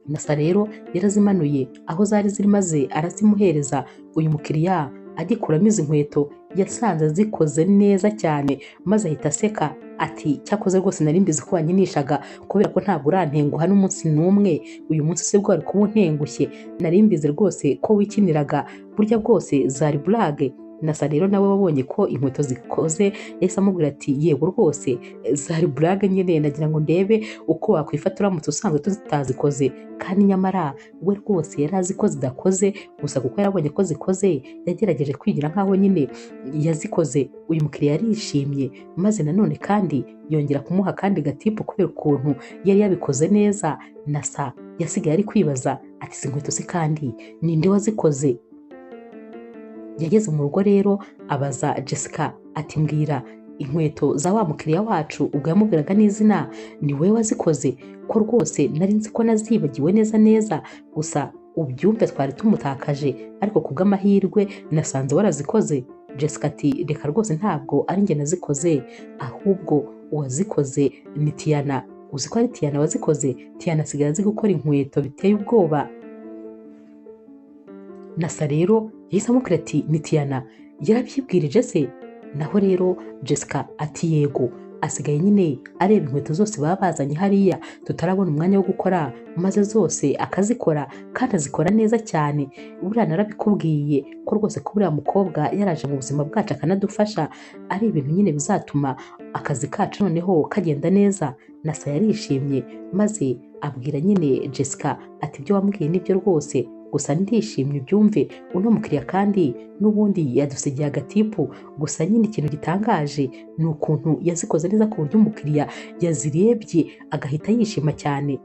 Nasa rero yarazimanuye aho zari ziri maze arazimuhereza. Uyu mukiriya agikuramo izi nkweto yasanze zikoze neza cyane, maze ahita aseka ati cyakoze rwose nari mbizi ko wanyinishaga, kubera ko ntabwo urantenguha n'umunsi n'umwe, uyu munsi se bwo wari kuba untengushye, nari mbizi rwose ko wikiniraga, burya bwose zari burage. Nasa rero nawe wabonye ko inkweto zikoze yahise amubwira ati yego rwose zari burage nyine, nagira ngo ndebe uko wakwifata uramutse usanzwe tutazikoze. Kandi nyamara we rwose yari azi ko zidakoze, gusa kuko yarabonye ko zikoze yagerageje kwigira nkaho nyine yazikoze. Uyu mukiriya yarishimye, maze nanone kandi yongera kumuha kandi gatipu kubera ukuntu yari yabikoze neza. Nasa yasigaye ari kwibaza ati izi nkweto se kandi ninde wazikoze? Yageze mu rugo rero abaza Jessica ati mbwira inkweto za wa mukiriya wacu, ubwo yamubwiraga n'izina, ni wowe wazikoze? Ko rwose nari nzi ko nazibagiwe neza neza, gusa ubyumve twari tumutakaje, ariko kubw'amahirwe nasanze warazikoze. Jessica ati reka rwose ntabwo ari njye nazikoze, ahubwo uwazikoze ni Tiana. Uzi ko ari Tiana wazikoze? Tiana asigaye azi gukora inkweto biteye ubwoba. Nasa rero yahise amubwira ati ni Tiana yarabyibwirije se? Naho rero Jessica ati yego, asigaye nyine areba inkweto zose baba bazanye hariya tutarabona umwanya wo gukora, maze zose akazikora kandi azikora neza cyane. Buriya narabikubwiye ko rwose ko buriya mukobwa yaraje mu buzima bwacu akanadufasha, ari ibintu nyine bizatuma akazi kacu noneho kagenda neza. Nasa yarishimye maze abwira nyine Jessica ati ibyo wambwiye nibyo rwose, Gusa ndishimye ubyumve, uno mukiriya kandi n'ubundi yadusigiye agatipu. Gusa nyine ikintu gitangaje ni ukuntu yazikoze neza ku buryo umukiriya yazirebye agahita yishima cyane.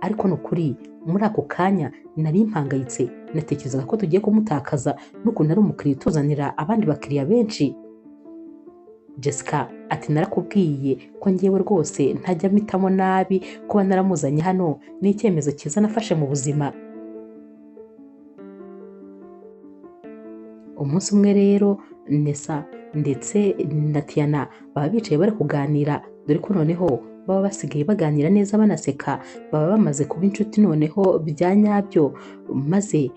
Ariko ni ukuri muri ako kanya nari mpangayitse, natekerezaga ko tugiye kumutakaza n'ukuntu ari umukiriya utuzanira abandi bakiriya benshi. Jessica ati narakubwiye ko ngewe rwose ntajya mpitamo nabi, kuba naramuzanye hano ni icyemezo cyiza nafashe mu buzima. Umunsi umwe rero Nesa ndetse na Tiana baba bicaye bari kuganira, dore ko noneho baba basigaye baganira neza banaseka, baba bamaze kuba inshuti noneho bya nyabyo. Maze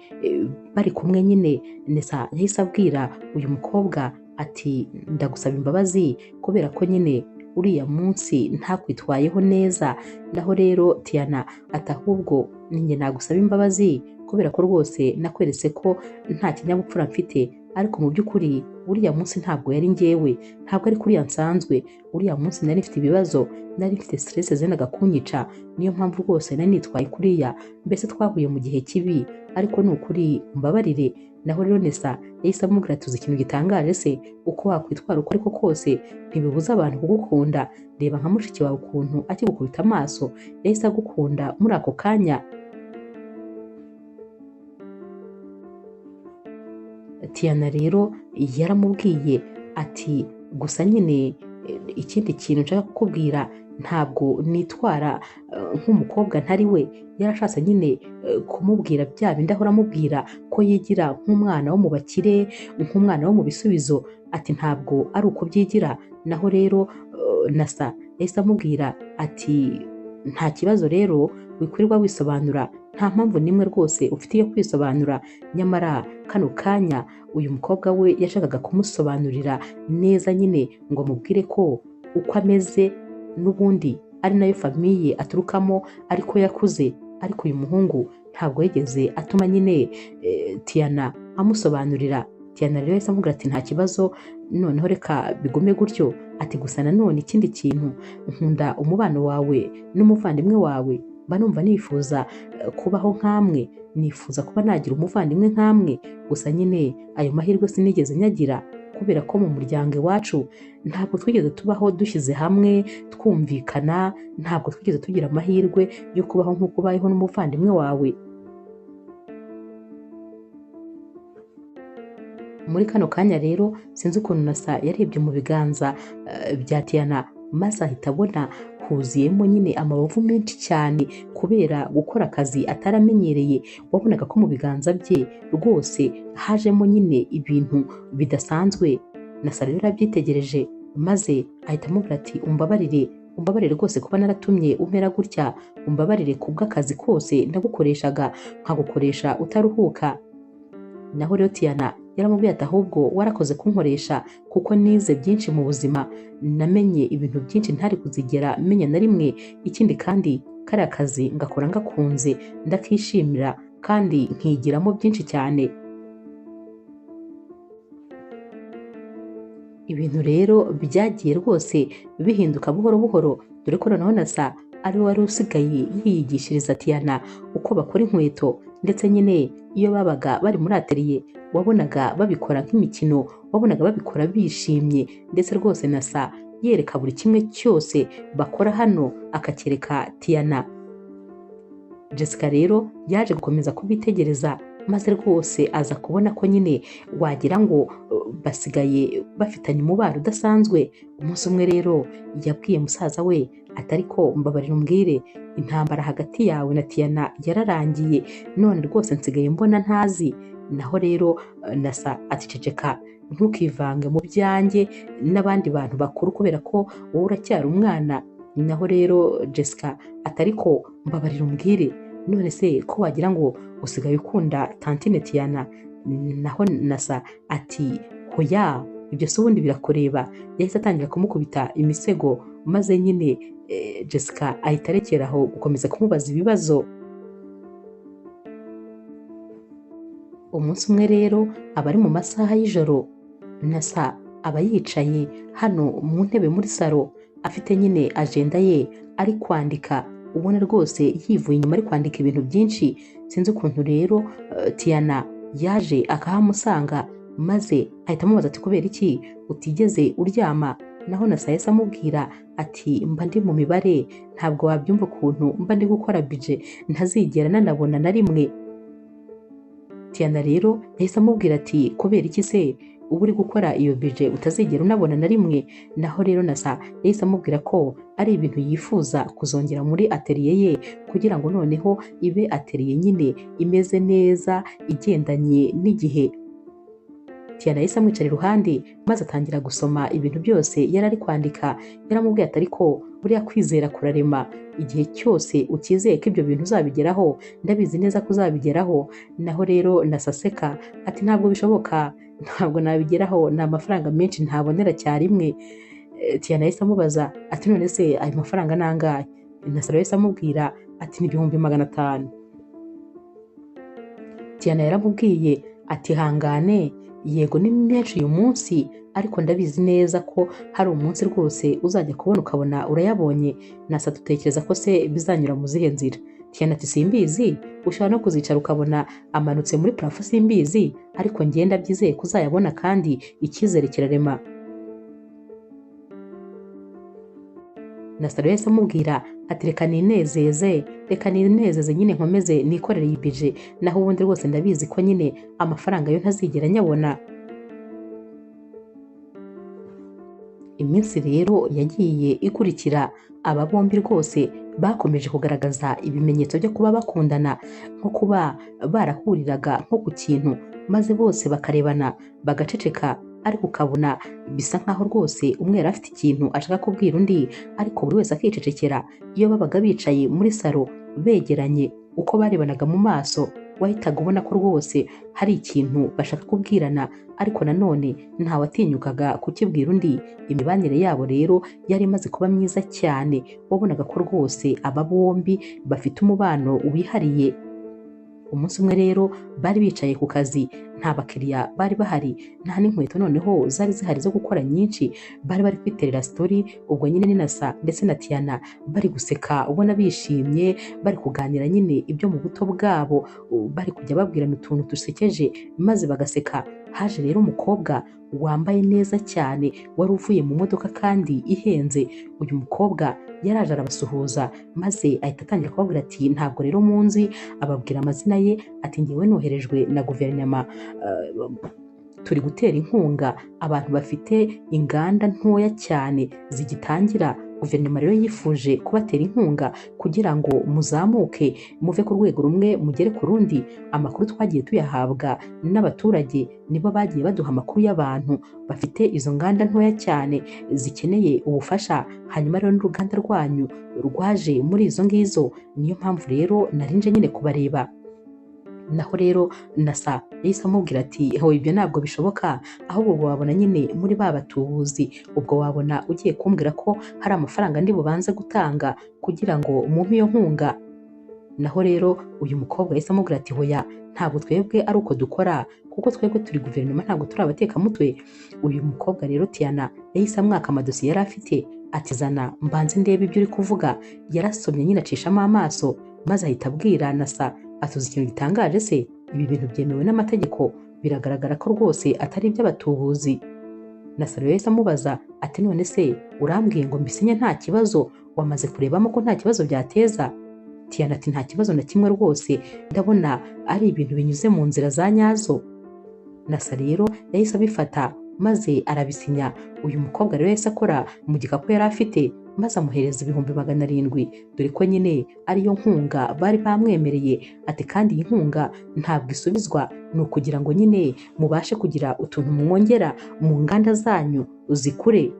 bari kumwe nyine Nesa yahise abwira uyu mukobwa ati ndagusaba imbabazi kubera ko nyine uriya munsi ntakwitwayeho neza. Naho rero Tiana ati ahubwo ninjye nagusaba imbabazi kubera ko rwose nakweretse ko nta kinyabupfura mfite, ariko mu by'ukuri uriya munsi ntabwo yari njyewe, ntabwo ari kuriya nsanzwe. Uriya munsi nari mfite ibibazo, nari mfite stress zendaga kunyica, niyo mpamvu rwose nari nitwaye kuriya, mbese twahuye mu gihe kibi, ariko ni ukuri mbabarire. Naho rero Nesa yahise amubwira ati uzi ikintu gitangaje se, uko wakwitwara uko ariko kose ntibibuza abantu kugukunda. Reba nka mushiki wawe ukuntu akigukubita amaso yahise agukunda muri ako kanya. Tiana rero yaramubwiye ati gusa nyine ikindi kintu nshaka kukubwira, ntabwo nitwara nk'umukobwa ntari we. Yarashatse nyine kumubwira bya bindi ahora amubwira ko yigira nk'umwana wo mu bakire, nk'umwana wo mu bisubizo, ati ntabwo ari uko byigira. Naho rero Nasa yahise amubwira ati nta kibazo rero wikwirirwa wisobanura, nta mpamvu n'imwe rwose ufite yo kwisobanura. Nyamara kano kanya uyu mukobwa we yashakaga kumusobanurira neza nyine ngo amubwire ko uko ameze n'ubundi ari nayo famiye aturukamo, ariko yakuze. Ariko uyu muhungu ntabwo yigeze atuma nyine Tiana amusobanurira. Tiana rero yahise amubwira ati nta kibazo, noneho reka bigume gutyo. Ati gusa nanone ikindi kintu, nkunda umubano wawe n'umuvandimwe wawe, mba numva nifuza kubaho nkamwe, nifuza kuba nagira umuvandimwe nkamwe. Gusa nyine ayo mahirwe sinigeze nyagira kubera ko mu muryango iwacu ntabwo twigeze tubaho dushyize hamwe twumvikana, ntabwo twigeze tugira amahirwe yo kubaho nk'uko ubayeho n'umuvandimwe wawe. Muri kano kanya rero sinzi ukuntu Nasa yarebye mu biganza bya Tiana, maze ahita abona huzuyemo nyine amabavu menshi cyane kubera gukora akazi ataramenyereye. Wabonaga ko mu biganza bye rwose hajemo nyine ibintu bidasanzwe. Nasa rero yarabyitegereje maze ahita amubwira ati umbabarire, umbabarire rwose kuba naratumye umera gutya, umbabarire kubw'akazi kose ndagukoreshaga nkagukoresha utaruhuka. Naho rero Tiana yaramubwiye ati ahubwo warakoze kunkoresha kuko nize byinshi mu buzima, namenye ibintu byinshi ntari kuzigera menya na rimwe. Ikindi kandi kariya kazi ngakora ngakunze, ndakishimira kandi nkigiramo byinshi cyane. Ibintu rero byagiye rwose bihinduka buhoro buhoro, dore ko noneho Nasa ari we wari usigaye yiyigishiriza Tiana uko bakora inkweto, ndetse nyine iyo babaga bari muri atelier wabonaga babikora nk'imikino, wabonaga babikora bishimye, ndetse rwose Nasa yereka buri kimwe cyose bakora hano akacyereka Tiana. Jessica rero yaje gukomeza kubitegereza, maze rwose aza kubona ko nyine wagira ngo basigaye bafitanye umubano udasanzwe. Umunsi umwe rero yabwiye musaza we ati ariko mbabarira umbwire, intambara hagati yawe na Tiana yararangiye, none rwose nsigaye mbona ntazi. Naho rero Nasa ati ceceka, ntukivange mu byanjye n'abandi bantu bakuru kubera ko wowe uracyari umwana. Naho rero Jessica ati ariko mbabarira umbwire, none se ko wagira ngo usigaye ukunda tantine Tiana? Naho Nasa ati hoya, ibyo se ubundi birakureba. Yahise atangira kumukubita imisego, maze nyine Jessica ahita arekera aho gukomeza kumubaza ibibazo. Umunsi umwe rero aba ari mu masaha y'ijoro, Nasa aba yicaye hano mu ntebe muri salo, afite nyine ajenda ye ari kwandika. ubona rwose yivuye inyuma ari kwandika ibintu byinshi. Sinzi ukuntu rero Tiana yaje akahamusanga, maze ahita amubaza ati kubera iki utigeze uryama? Naho Nasa yahise amubwira ati mba ndi mu mibare, ntabwo wabyumva ukuntu mba ndi gukora bije ntazigera nanabona na rimwe. Tiana rero yahise amubwira ati kubera iki se uba uri gukora iyo bije utazigera unabona na rimwe? Naho rero Nasa yahise amubwira ko ari ibintu yifuza kuzongera muri atelier ye, kugira ngo noneho ibe atelier nyine imeze neza igendanye n'igihe. Tiana yahise amwicara iruhande maze atangira gusoma ibintu byose yari ari kwandika. Yaramubwiye ati ariko buriya kwizera kurarema, igihe cyose ukizeye ko ibyo bintu uzabigeraho, ndabizi neza ko uzabigeraho. Naho rero Nasa aseka ati ntabwo bishoboka, ntabwo nabigeraho, ni amafaranga menshi ntabonera cyarimwe. Tiana yahise amubaza ati none se ayo mafaranga ni angahe? Nasa yahise amubwira ati ni 500,000. Tiana yaramubwiye ati hangane, yego ni menshi uyu munsi, ariko ndabizi neza ko hari umunsi rwose uzajya kubona ukabona urayabonye. Nasa dutekereza ko se bizanyura mu zihe nzira? Tiana ati simbizi, ushobora no kuzicara ukabona amanutse muri parafo, simbizi, ariko ngenda byizeye ko uzayabona kandi icyizere kirarema. Nasa yahise amubwira ati reka ninezeze, reka ninezeze nyine nkomeze nikorere iyi bije, naho ubundi rwose ndabizi ko nyine amafaranga yo ntazigera nyabona. Iminsi rero yagiye ikurikira, aba bombi rwose bakomeje kugaragaza ibimenyetso byo kuba bakundana, nko kuba barahuriraga nko ku kintu maze bose bakarebana bagaceceka, ariko ukabona bisa nkaho rwose umwe yari afite ikintu ashaka kubwira undi, ariko buri wese akicecekera. Iyo babaga bicaye muri salo begeranye, uko barebanaga mu maso wahitaga ubona ko rwose hari ikintu bashaka kubwirana, ariko nanone ntawatinyukaga kukibwira undi. Imibanire yabo rero yari imaze kuba myiza cyane, wabonaga ko rwose aba bombi bafite umubano wihariye. Umunsi umwe rero bari bicaye ku kazi, nta bakiriya bari bahari, nta n'inkweto noneho zari zihari zo gukora nyinshi, bari bari kwiterera story. Ubwo nyine ni Nasa ndetse na Tiana bari guseka ubona bishimye, bari kuganira nyine ibyo mu buto bwabo, bari kujya babwirana utuntu dusekeje maze bagaseka. Haje rero umukobwa wambaye neza cyane wari uvuye mu modoka kandi ihenze. Uyu mukobwa yaraje arabasuhuza maze ahita atangira kubabwira ati ntabwo rero munzi, ababwira amazina ye ati ngewe noherejwe na guverinoma, turi gutera inkunga abantu bafite inganda ntoya cyane zigitangira. Guverinoma rero yifuje kubatera inkunga kugira ngo muzamuke muve ku rwego rumwe mugere ku rundi. Amakuru twagiye tuyahabwa n'abaturage, nibo bagiye baduha amakuru y'abantu bafite izo nganda ntoya cyane zikeneye ubufasha, hanyuma rero n'uruganda rwanyu rwaje muri izo ngizo, niyo mpamvu rero narinje nyine kubareba. Naho rero Nasa yahise amubwira ati ho ibyo ntabwo bishoboka, ahubwo wabona nyine muri ba batubuzi, ubwo wabona ugiye kumbwira ko hari amafaranga ndi bubanze gutanga kugira ngo mumpe iyo nkunga. Naho rero uyu mukobwa yahise amubwira ati hoya, ntabwo twebwe ari uko dukora, kuko twebwe turi guverinoma ntabwo turi abatekamutwe. Uyu mukobwa rero Tiana yahise amwaka amadosiye yari afite, ati zana mbanze ndebe ibyo uri kuvuga. Yarasomye nyine acishamo amaso, maze ahita abwira Nasa atuzi ikintu gitangaje se, ibi bintu byemewe n'amategeko, biragaragara ko rwose atari iby'abatubuzi. Nasa rero yahise amubaza ati none se urambwiye ngo mbisinye nta kibazo, wamaze kurebamo ko nta kibazo byateza? Tiana ati nta kibazo na kimwe rwose, ndabona ari ibintu binyuze mu nzira za nyazo. Nasa rero yahise abifata maze arabisinya. Uyu mukobwa rero yahise akora mu gikapu yari afite maze amuhereza 700,000, dore ko nyine ariyo nkunga bari bamwemereye. Ati kandi iyi nkunga ntabwo isubizwa, ni ukugira ngo nyine mubashe kugira utuntu mwongera mu nganda zanyu zikure.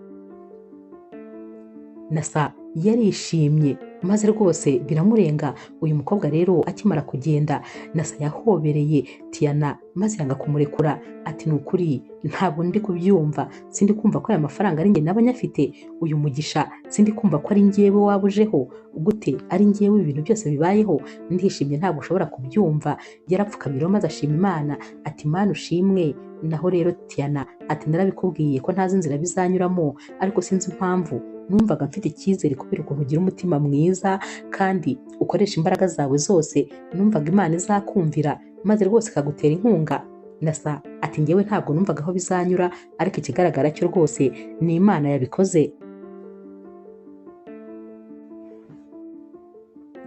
Nasa yarishimye maze rwose biramurenga. Uyu mukobwa rero akimara kugenda, Nasa yahobereye Tiana maze yanga kumurekura, ati ni ukuri ntabwo ndi kubyumva, sindi kumva ko aya mafaranga ari njye naba nyafite, uyu mugisha sindi kumva ko ari njyewe wabujeho, gute ari njyewe ibintu byose bibayeho, ndishimye ntabwo ushobora kubyumva. Yarapfukamye maze ashima Imana ati Mana ushimwe. Naho rero Tiana ati narabikubwiye ko ntazi inzira bizanyuramo, ariko sinzi impamvu Numvaga mfite icyizere kubera ukuntu ugira umutima mwiza kandi ukoresha imbaraga zawe zose, numvaga Imana izakumvira maze rwose ikagutera inkunga. Nasa ati njyewe ntabwo numvaga aho bizanyura, ariko ikigaragara cyo rwose ni Imana yabikoze.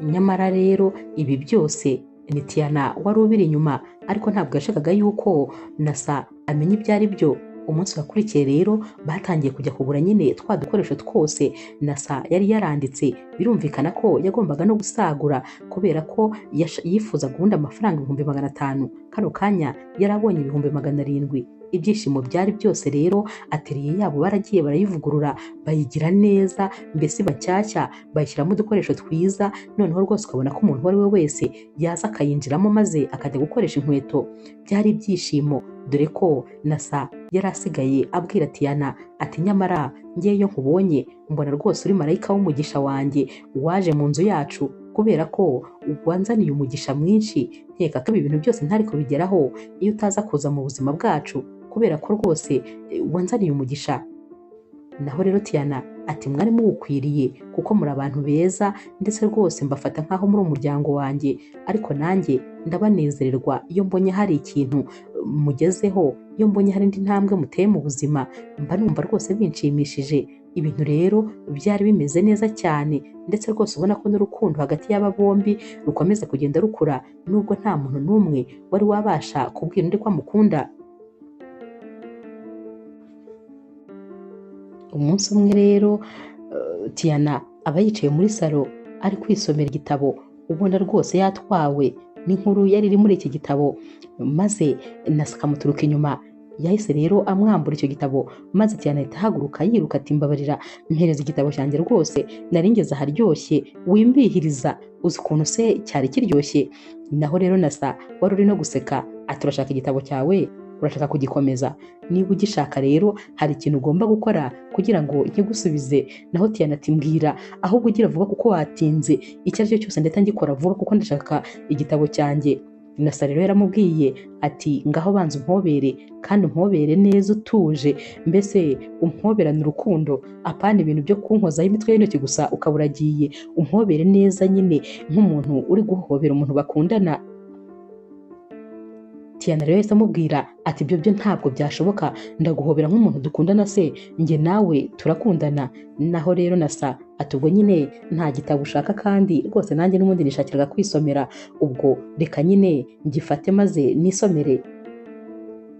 Nyamara rero ibi byose ni Tiana wari ubiri inyuma, ariko ntabwo yashakaga yuko Nasa amenya ibyo ari byo. Umunsi wakurikiye rero batangiye kujya kugura nyine twa dukoresho twose Nasa yari yaranditse. Birumvikana ko yagombaga no gusagura kubera ko yifuzaga ubundi amafaranga 500,000, kano kanya yarabonye 700,000. Ibyishimo byari byose rero, atelier yabo baragiye barayivugurura bayigira neza, mbese bacyashya bayishyiramo udukoresho twiza, noneho rwose ukabona ko umuntu uwo ari we wese yaza akayinjiramo maze akajya gukoresha inkweto. Byari ibyishimo, dore ko Nasa yari asigaye abwira Tiana ati nyamara ngewe iyo nkubonye mbona rwose uri marayika w'umugisha wanjye waje mu nzu yacu, kubera ko wanzaniye umugisha mwinshi, nkeka ko ibi bintu byose ntari kubigeraho iyo utaza kuza mu buzima bwacu, kubera ko rwose wanzaniye umugisha. Naho rero Tiana ati mwari muwukwiriye kuko muri abantu beza, ndetse rwose mbafata nk'aho muri umuryango wanjye, ariko nanjye ndabanezererwa iyo mbonye hari ikintu mugezeho, iyo mbonye hari indi ntambwe muteye mu buzima, mba numva rwose binshimishije. Ibintu rero byari bimeze neza cyane, ndetse rwose ubona ko n'urukundo hagati y'aba bombi rukomeza kugenda rukura, nubwo nta muntu n'umwe wari wabasha kubwira undi ko amukunda. Umunsi umwe rero Tiana aba yicaye muri salo ari kwisomera igitabo, ubona rwose yatwawe n'inkuru yari iri muri iki gitabo, maze Nasa akamuturuka inyuma. Yahise rero amwambura icyo gitabo, maze Tiana ahita ahaguruka yiruka ati mbabarira, mpereza igitabo cyanjye rwose, nari ngeze aharyoshye, wimbihiriza, uzi ukuntu se cyari kiryoshye. Naho rero Nasa wari uri no guseka ati urashaka igitabo cyawe, urashaka kugikomeza, niba ugishaka rero hari ikintu ugomba gukora kugira ngo nkigusubize. Naho Tiana ati mbwira, ahubwo ugira vuba kuko watinze, icyo ari cyo cyose ndahita ngikora vuba kuko ndashaka igitabo cyanjye. Nasa rero yaramubwiye ati ngaho banza umpobere, kandi umpobere neza utuje, mbese umpoberane urukundo, apana ibintu byo kunkozaho imitwe y'intoki gusa ukaba uragiye, umpobere neza nyine nk'umuntu uri guhobera umuntu bakundana. Tiana rero yahise amubwira ati ibyo byo ntabwo byashoboka, ndaguhobera nk'umuntu dukundana se, njye nawe turakundana. Naho rero Nasa ati ubwo nyine nta gitabo ushaka kandi rwose nanjye n'ubundi nishakiraga kwisomera, ubwo reka nyine ngifate maze nisomere.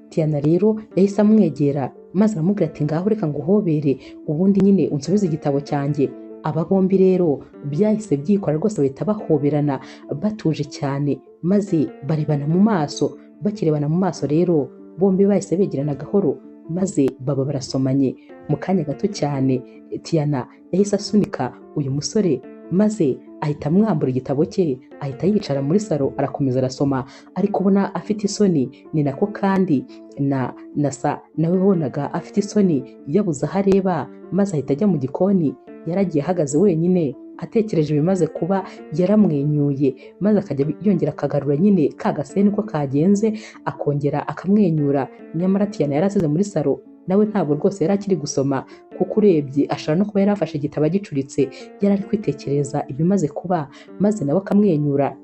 Tiana rero yahise amwegera maze aramubwira ati ngaho reka nguhobere ubundi nyine unsubize igitabo cyanjye. Aba bombi rero byahise byikora rwose, bahita bahoberana batuje cyane, maze barebana mu maso. Bakirebana mu maso rero bombi bahise begerana gahoro, maze baba barasomanye. Mu kanya gato cyane Tiana yahise asunika uyu musore, maze ahita amwambura igitabo cye, ahita yicara muri salo arakomeza arasoma, ariko ubona afite isoni. Ni nako kandi na Nasa nawe wabonaga afite isoni, yabuze aho areba, maze ahita ajya mu gikoni. Yaragiye ahagaze wenyine atekereje ibimaze kuba, yaramwenyuye maze akajya yongera akagarura nyine ka gaseni ko kagenze, akongera akamwenyura. Nyamara Tiana yari asize muri salo, nawe ntabwo rwose yari akiri gusoma, kuko urebye ashobora no kuba yari afashe igitabo agicuritse, yari ari kwitekereza ibimaze kuba, maze nawe akamwenyura.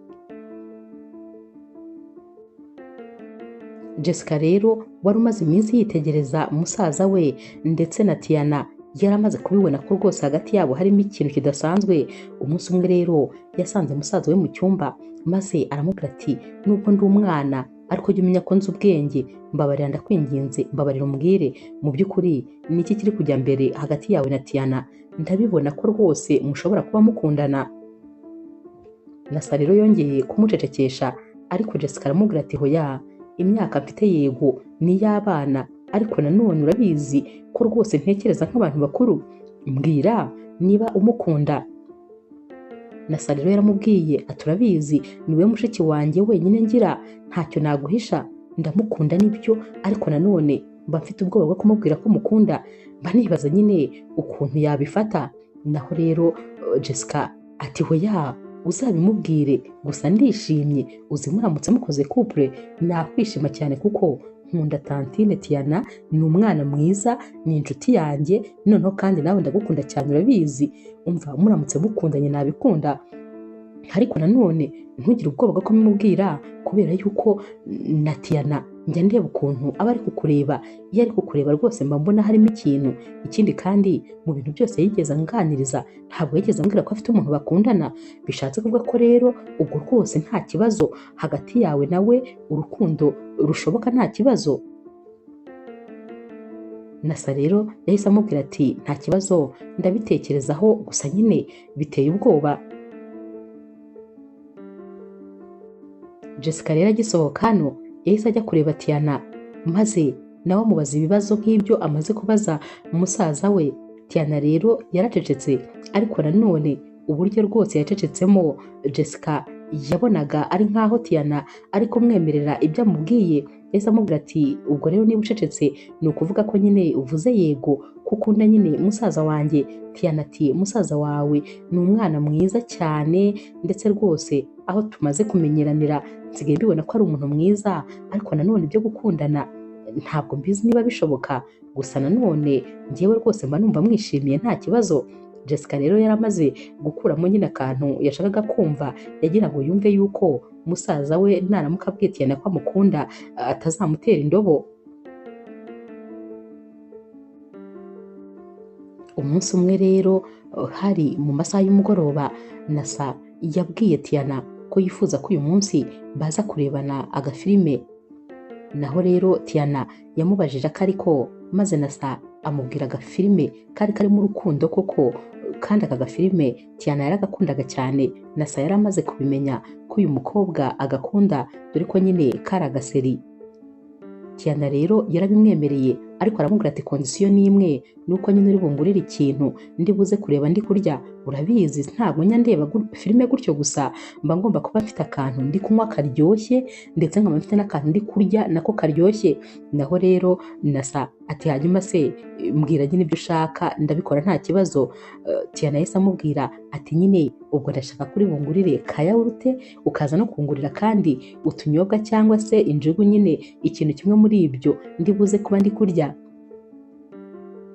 Jessica rero wari umaze iminsi yitegereza musaza we ndetse na Tiana, yari amaze kubibona ko rwose hagati yabo harimo ikintu kidasanzwe. Umunsi umwe rero yasanze musaza we mu cyumba, maze aramubwira ati nubwo ndi umwana ariko jya umenya ko nzi ubwenge, mbabarira ndakwinginze, mbabarira umbwire mu by'ukuri ni iki kiri kujya mbere hagati yawe na Tiana, ndabibona ko rwose mushobora kuba mukundana. Nasa rero yongeye kumucecekesha, ariko Jessica aramubwira ati hoya, imyaka mfite yego ni iy'abana, ariko nanone urabizi ko rwose ntekereza nk'abantu bakuru, mbwira niba umukunda. Nasa rero yaramubwiye ati urabizi niwe mushiki wanjye wenyine ngira, ntacyo naguhisha, ndamukunda nibyo, ariko nanone mba mfite ubwoba bwo kumubwira ko mukunda, mba nibaza nyine ukuntu yabifata. Naho rero Jessica ati hoya uzabimubwire, gusa ndishimye, uzi muramutse mukoze couple nakwishima cyane kuko Nkunda tantine Tiana, ni umwana mwiza, ni inshuti yanjye, noneho kandi nawe ndagukunda cyane urabizi, umva muramutse mukundanye nabikunda, ariko nanone ntugire ubwoba bwo kumubwira kubera yuko na Tiana njya ndeba ukuntu aba ari kukureba, iyo ari kukureba rwose mba mbona harimo ikintu. Ikindi kandi mu bintu byose yigeze anganiriza ntabwo yigeze ambwira ko afite umuntu bakundana, bishatse kuvuga ko rero ubwo rwose nta kibazo hagati yawe nawe, urukundo rushoboka nta kibazo. Nasa rero yahise amubwira ati nta kibazo ndabitekerezaho, gusa nyine biteye ubwoba. Jessica rero agisohoka hano yahise ajya kureba Tiana, maze nawe amubaza ibibazo nk'ibyo amaze kubaza musaza we. Tiana rero yaracecetse, ariko nanone uburyo rwose yacecetsemo Jessica yabonaga ari nkaho Tiana ari kumwemerera ibyo amubwiye. Yahise amubwira ati ubwo rero niba ucecetse ni ukuvuga ko nyine uvuze yego kuko ukunda nyine musaza wanjye. Tiana ati musaza wawe ni umwana mwiza cyane, ndetse rwose aho tumaze kumenyeranira nsigaye mbibona ko ari umuntu mwiza, ariko nanone ibyo gukundana ntabwo mbizi niba bishoboka, gusa nanone njyewe rwose mba numva mwishimiye nta kibazo. Jessica rero yaramaze gukuramo nyine akantu yashakaga kumva, yagira ngo yumve yuko musaza we naramuka abwiye Tiana ko amukunda atazamutera indobo. Umunsi umwe rero hari mu masaha y'umugoroba, Nasa yabwiye Tiana ko yifuza ko uyu munsi baza kurebana agafilime. Naho rero Tiana yamubajije akariko, maze Nasa amubwira agafilime kari karimo urukundo koko, kandi aka gafilime Tiana yaragakundaga cyane. Nasa yari amaze kubimenya ko uyu mukobwa agakunda, dore ko nyine kari agaseri. Tiana rero yarabimwemereye, ariko aramubwira ati kondisiyo ni imwe, nuko nyine uri bungurire ikintu ndi buze kureba ndi kurya, urabizi ntabwo njya ndeba filime gutyo gusa, mba ngomba kuba mfite akantu ndi kunywa karyoshye, ndetse nkaba mfite n'akantu ndi kurya nako karyoshye. Naho rero Nasa ati hanyuma se mbwira nyine ibyo ushaka ndabikora nta kibazo. Tiana yahise amubwira ati nyine ubwo ndashaka kuri bungurire ka yawurute, ukaza no kungurira kandi utunyobwa cyangwa se injugu, nyine ikintu kimwe muri ibyo ndi buze kuba ndi kurya.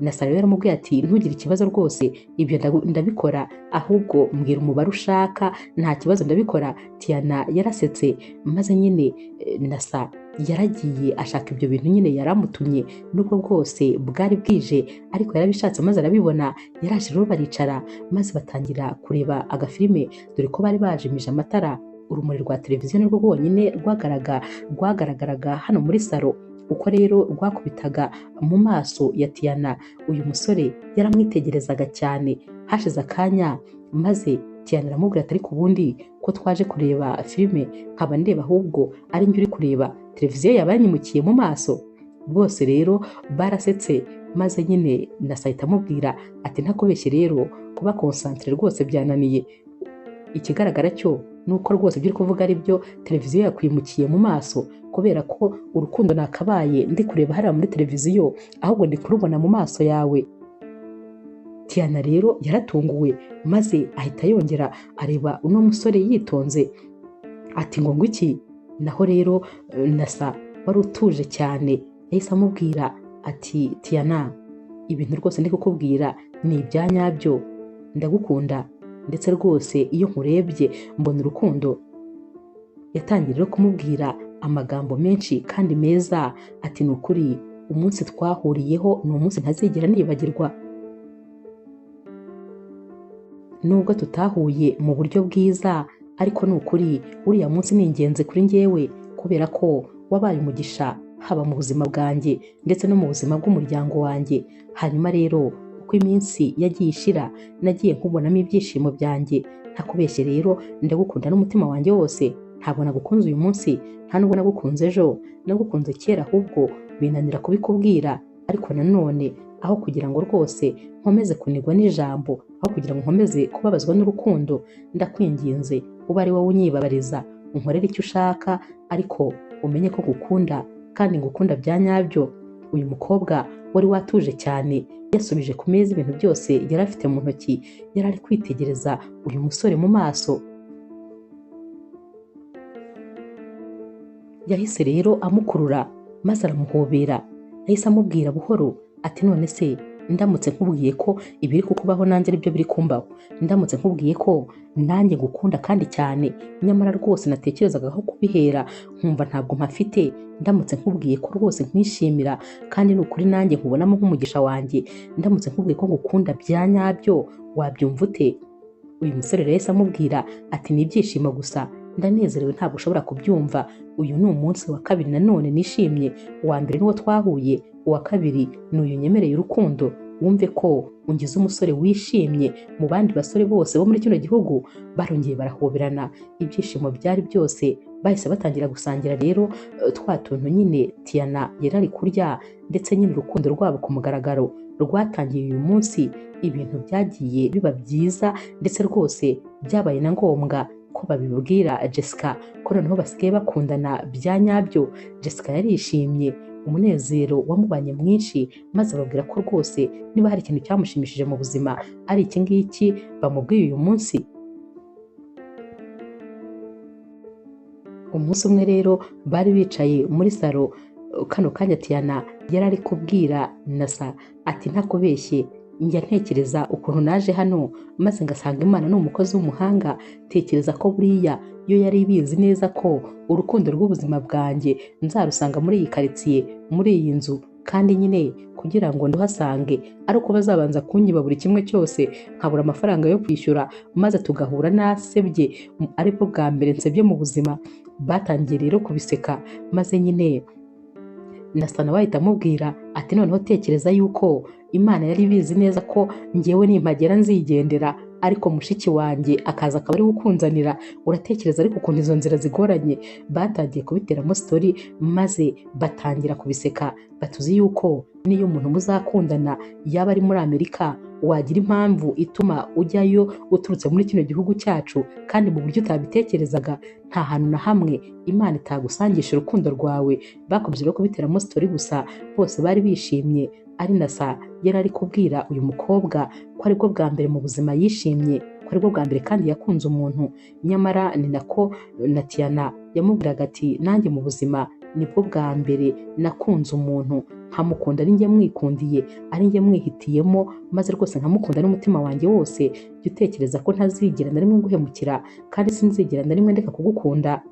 Nasa rero yaramubwiye ati ntugire ikibazo rwose ibyo ndabikora, ahubwo mbwira umubare ushaka nta kibazo ndabikora. Tiana yarasetse, maze nyine Nasa yaragiye ashaka ibyo bintu nyine yaramutumye, nubwo bwose bwari bwije ariko yarabishatse maze arabibona. Yaraje rero baricara maze batangira kureba agafilime, dore ko bari bajimije amatara, urumuri rwa televiziyo nirwo rwonyine rwagaragaraga hano muri salo. Uko rero rwakubitaga mu maso ya Tiana, uyu musore yaramwitegerezaga cyane. Hashize akanya maze Tiana aramubwira ati ariko ubundi ko twaje kureba filime nkaba ndeba ahubwo ari njye uri kureba televiziyo yaba yanyimukiye mu maso. Bose rero barasetse, maze nyine Nasa ahita amubwira ati ntakubeshye rero kuba konsantere rwose byananiye, ikigaragara cyo nuko rwose ibyo uri kuvuga ari byo, televiziyo yakwimukiye mu maso kubera ko urukundo nakabaye ndi kureba hariya muri televiziyo ahubwo ndi kurubona mu maso yawe. Tiana rero yaratunguwe, maze ahita yongera areba uno musore yitonze ati ngo ngwiki. Naho rero Nasa wari utuje cyane yahise amubwira ati Tiana ibintu rwose ndi kukubwira ni ibya nyabyo, ndagukunda ndetse rwose iyo nkurebye mbona urukundo. Yatangiye rero kumubwira amagambo menshi kandi meza ati ni ukuri umunsi twahuriyeho ni umunsi ntazigera nibagirwa, nubwo tutahuye mu buryo bwiza ariko ni ukuri uriya munsi ni ingenzi kuri njyewe kubera ko wabaye umugisha haba mu buzima bwanjye ndetse no mu buzima bw'umuryango wanjye. Hanyuma rero uko iminsi yagiye ishira nagiye nkubonamo ibyishimo byanjye, ntakubeshye rero ndagukunda n'umutima wanjye wose, ntabwo nagukunze uyu munsi nta nubwo nagukunze ejo, nagukunze kera ahubwo binanira kubikubwira, ariko nanone aho kugira ngo rwose nkomeze kunigwa n'ijambo, aho kugira ngo nkomeze kubabazwa n'urukundo, ndakwinginze ube ari wowe unyibabariza, unkorere icyo ushaka ariko umenye ko ngukunda kandi ngukunda bya nyabyo. Uyu mukobwa wari watuje cyane yasubije ku meza ibintu byose yari afite mu ntoki, yari ari kwitegereza uyu musore mu maso. Yahise rero amukurura maze aramuhobera. Yahise amubwira buhoro ati none se ndamutse nkubwiye ko ibiri kukubaho nanjye aribyo biri kumbaho, ndamutse nkubwiye ko nanjye ngukunda kandi cyane, nyamara rwose natekerezaga aho kubihera nkumva ntabwo mpafite, ndamutse nkubwiye ko rwose nkwishimira kandi ni ukuri nanjye nkubonamo nk'umugisha wanjye, ndamutse nkubwiye ko ngukunda bya nyabyo wabyumva ute? Uyu musore rero yahise amubwira ati ni ibyishimo gusa, ndanezerewe ntabwo ushobora kubyumva. Uyu ni umunsi wa kabiri nanone nishimye, uwa mbere niwo twahuye, uwa kabiri ni uyu nyemereye urukundo, wumve ko ungize umusore wishimye mu bandi basore bose bo muri kino gihugu. Barongeye barahoberana, ibyishimo byari byose, bahise batangira gusangira rero twa tuntu nyine Tiana yari ari kurya, ndetse nyine urukundo rwabo ku mugaragaro rwatangiye uyu munsi. Ibintu byagiye biba byiza ndetse rwose byabaye na ngombwa ko babibwira Jessica ko noneho basigaye bakundana bya nyabyo. Jessica yarishimye, umunezero wamubanye mwinshi, maze ababwira ko rwose niba hari ikintu cyamushimishije mu buzima ari iki ngiki bamubwiye uyu munsi. Umunsi umwe rero bari bicaye muri salo, kano kanya Tiana yari ari kubwira Nasa ati ntakubeshye, njya ntekereza ukuntu naje hano maze ngasanga Imana ni umukozi w'umuhanga, tekereza ko buriya yo yari ibizi neza ko urukundo rw'ubuzima bwanjye nzarusanga muri iyi karitsiye, muri iyi nzu, kandi nyine kugira ngo nduhasange ari uko bazabanza kunyiba buri kimwe cyose, nkabura amafaranga yo kwishyura, maze tugahura nasebye, aribwo bwa mbere nsebye mu buzima. Batangiye rero kubiseka, maze nyine Nasa nawe ahita amubwira ati noneho tekereza yuko Imana yari ibizi neza ko njyewe nimpagera nzigendera, ariko mushiki wanjye akaza akaba ari we ukunzanira, uratekereza ariko ukuntu izo nzira zigoranye. Batangiye kubiteramo story maze batangira kubiseka, batuzi yuko niyo umuntu muzakundana yaba ari muri Amerika wagira impamvu ituma ujyayo uturutse muri kino gihugu cyacu, kandi mu buryo utabitekerezaga, nta hantu na hamwe Imana itagusangisha urukundo rwawe. Bakomeje rero kubiteramo story gusa, bose bari bishimye. Ari Nasa yari ari kubwira uyu mukobwa ko aribwo bwa mbere mu buzima yishimye, ko aribwo bwa mbere kandi yakunze umuntu. Nyamara ni nako na Tiana yamubwiraga ati nanjye mu buzima nibwo bwa mbere nakunze umuntu, nkamukunda ari njye mwikundiye, ari njye mwihitiyemo, maze rwose nkamukunda n'umutima wanjye wose. Jya utekereza ko ntazigera na rimwe nguhemukira, kandi sinzigera na rimwe ndeka kugukunda.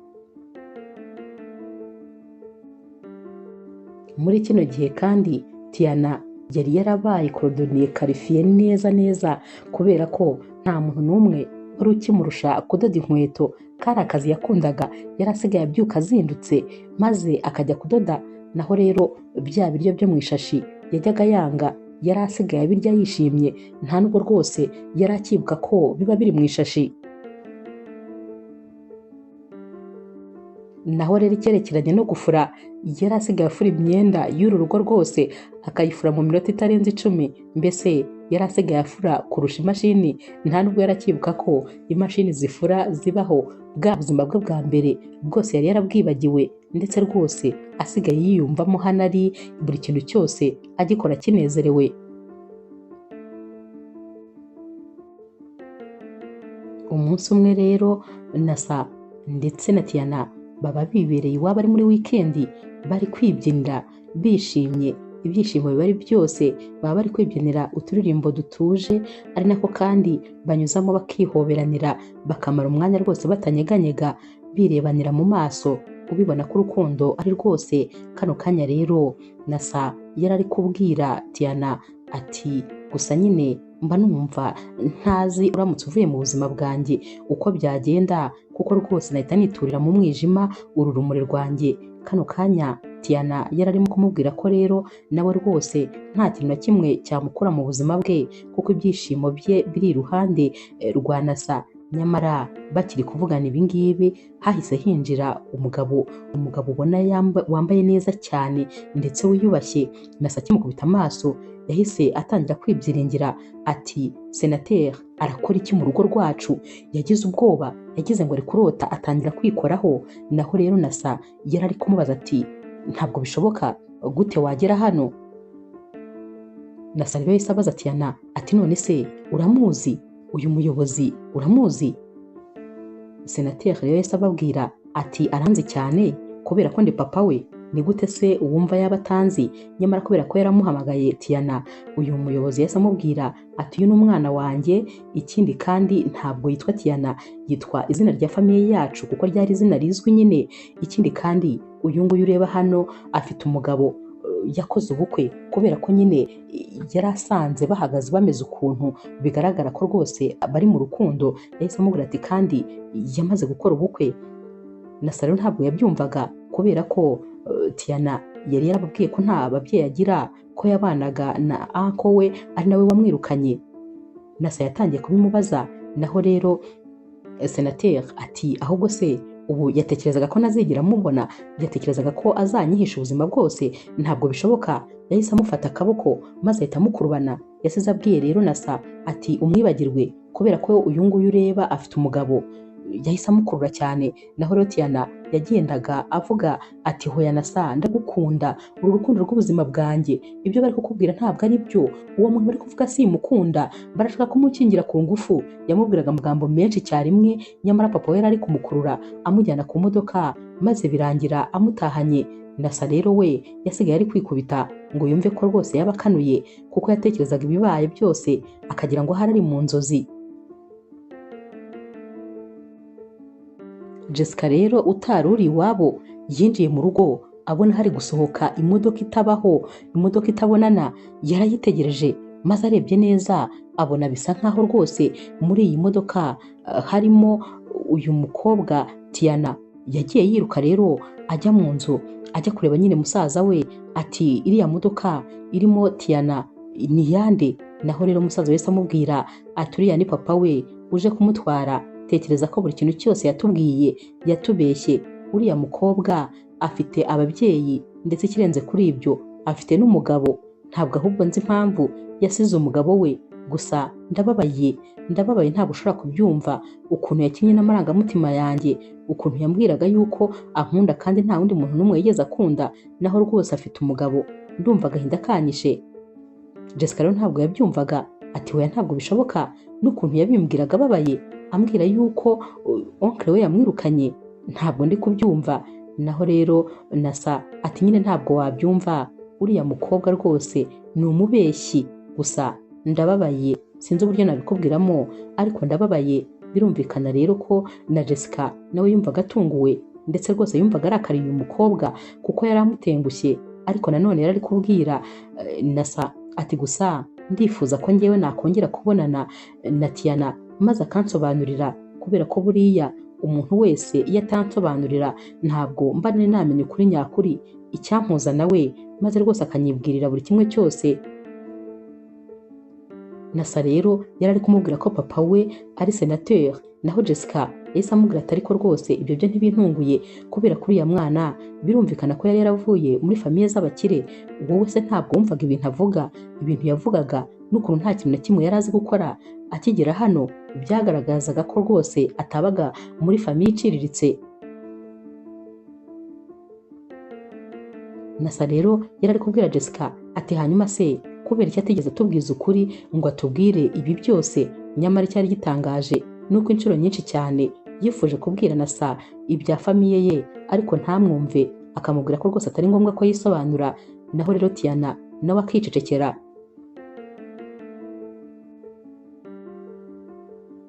Muri kino gihe kandi Tiana yari yarabaye korodoniye karifiye neza neza, kubera ko nta muntu n'umwe wari ukimurusha kudoda inkweto. Kari akazi yakundaga, yari asigaye abyuka azindutse maze akajya kudoda. Naho rero bya biryo byo mu ishashi yajyaga yanga, yari asigaye abirya yishimye, nta nubwo rwose yari akibuka ko biba biri mu ishashi. Naho rero icyerekeranye no gufura, yari asigaye afura imyenda y'uru rugo rwose akayifura mu minota itarenze 10, mbese yari asigaye afura kurusha imashini. Nta nubwo yari akibuka ko imashini zifura zibaho. Bwa buzima bwe bwa mbere bwose yari yarabwibagiwe, ndetse rwose asigaye yiyumvamo hano ari buri kintu cyose agikora kinezerewe. Umunsi umwe rero Nasa ndetse na Tiana baba bibereye iwabo ari muri wikendi, bari kwibyinira bishimye, ibyishimo biba ari byose, baba bari kwibyinira uturirimbo dutuje, ari nako kandi banyuzamo bakihoberanira, bakamara umwanya rwose batanyeganyega, birebanira mu maso, ubibona ko urukundo ari rwose. Kano kanya rero Nasa yari ari kubwira Tiana ati gusa nyine mba numva ntazi uramutse uvuye mu buzima bwanjye uko byagenda, kuko rwose nahita niturira mu mwijima uru rumuri rwanjye. Kano kanya Tiana yari arimo kumubwira ko rero nawe rwose nta kintu na kimwe cyamukura mu buzima bwe, kuko ibyishimo bye biri iruhande rwa Nasa. Nyamara bakiri kuvugana ibi ngibi hahise hinjira umugabo, umugabo ubona wambaye neza cyane ndetse wiyubashye. Nasa akimukubita amaso yahise atangira kwibyiringira ati senateri arakora iki mu rugo rwacu? Yagize ubwoba, yagize ngo ari kurota, atangira kwikoraho. Naho rero Nasa yari ari kumubaza ati ntabwo bishoboka, gute wagera hano? Nasa rero yahise abaza Tiana ati none se uramuzi uyu muyobozi, uramuzi? Senateri rero yahise ababwira ati aranzi cyane kubera ko ndi papa we. Ni gute se uwumva yaba atanzi? Nyamara kubera ko yaramuhamagaye Tiana, uyu muyobozi yahise amubwira ati uyu ni umwana wanjye, ikindi kandi ntabwo yitwa Tiana, yitwa izina rya famille yacu kuko ryari izina rizwi nyine. Ikindi kandi uyu nguyu ureba hano afite umugabo, yakoze ubukwe kubera ko nyine yari asanze bahagaze bameze ukuntu bigaragara ko rwose bari mu rukundo. Yahise amubwira ati kandi yamaze gukora ubukwe. Nasa rero ntabwo yabyumvaga kubera ko Tiana yari yarababwiye ko nta babyeyi agira, ko yabanaga na uncle we ari nawe wamwirukanye. Nasa yatangiye kubimubaza. Naho rero senateri ati ahubwo se ubu yatekerezaga ko ntazigera amubona, yatekerezaga ko azanyihisha ubuzima bwose, ntabwo bishoboka. Yahise amufata akaboko maze ahita amukurubana. Yasize abwiye rero Nasa ati umwibagirwe kubera ko uyu nguyu ureba afite umugabo. Yahise amukurura cyane. Naho rero Tiana yagendaga avuga ati hoya Nasa, ndagukunda, uru rukundo rw'ubuzima bwanjye, ibyo bari kukubwira ntabwo ari byo, uwo muntu bari kuvuga simukunda, barashaka kumukingira ku ngufu. Yamubwiraga amagambo menshi icyarimwe, nyamara papa we yari ari kumukurura amujyana ku modoka, maze birangira amutahanye. Nasa rero we yasigaye ari kwikubita ngo yumve ko rwose yaba akanuye, kuko yatekerezaga ibibaye byose akagira ngo ahari ari mu nzozi. Jessica rero utari uri iwabo yinjiye mu rugo abona hari gusohoka imodoka itabaho, imodoka itabonana. Yarayitegereje maze arebye neza abona bisa nkaho rwose muri iyi modoka harimo uyu mukobwa Tiana. Yagiye yiruka rero ajya mu nzu ajya kureba nyine musaza we ati iriya modoka irimo Tiana ni yande? Naho rero musaza wese amubwira ati uriya ni papa we uje kumutwara, tekereza ko buri kintu cyose yatubwiye yatubeshye, uriya mukobwa afite ababyeyi ndetse ikirenze kuri ibyo afite n'umugabo, ntabwo ahubwo nzi impamvu yasize umugabo we, gusa ndababaye, ndababaye ntabwo ushobora kubyumva ukuntu yakinnye n'amarangamutima yanjye, ukuntu yambwiraga yuko ankunda kandi nta wundi muntu n'umwe yigeze akunda, naho rwose afite umugabo, ndumva agahinda kanyishe. Jessica rero ntabwo yabyumvaga ati oya ntabwo bishoboka, n'ukuntu yabimbwiraga ababaye ambwira yuko oncle we yamwirukanye, ntabwo ndi kubyumva. Naho rero Nasa ati nyine ntabwo wabyumva, uriya mukobwa rwose ni umubeshyi, gusa ndababaye, sinzi uburyo nabikubwiramo ariko ndababaye. Birumvikana rero ko na Jessica nawe yumvaga atunguwe, ndetse rwose yumvaga arakariye uyu mukobwa kuko yari amutengushye, ariko nanone yari ari kubwira Nasa ati gusa ndifuza ko njyewe nakongera kubonana na Tiana maze akansobanurira, kubera ko buriya umuntu wese iyo atansobanurira ntabwo mba nari namenya ukuri nyakuri, icyampuza nawe maze rwose akanyibwirira buri kimwe cyose. Nasa rero yari ari kumubwira ko papa we ari senateur, naho Jessica yahise amubwira ati ariko rwose ibyo byo ntibintunguye kubera kuri uriya mwana birumvikana ko yari yaravuye muri famille z'abakire, wowe se ntabwo wumvaga ibintu avuga, ibintu yavugaga n'ukuntu nta kintu na kimwe yari azi gukora akigera hano, byagaragazaga ko rwose atabaga muri famille iciriritse. Nasa rero yari ari kubwira Jessica ati hanyuma se kubera icyo atigeze atubwiza ukuri ngo atubwire ibi byose? Nyamara icyari gitangaje nuko inshuro nyinshi cyane yifuje kubwira Nasa ibya famille ye ariko ntamwumve, akamubwira ko rwose atari ngombwa ko yisobanura. Naho rero Tiana nawe akicecekera.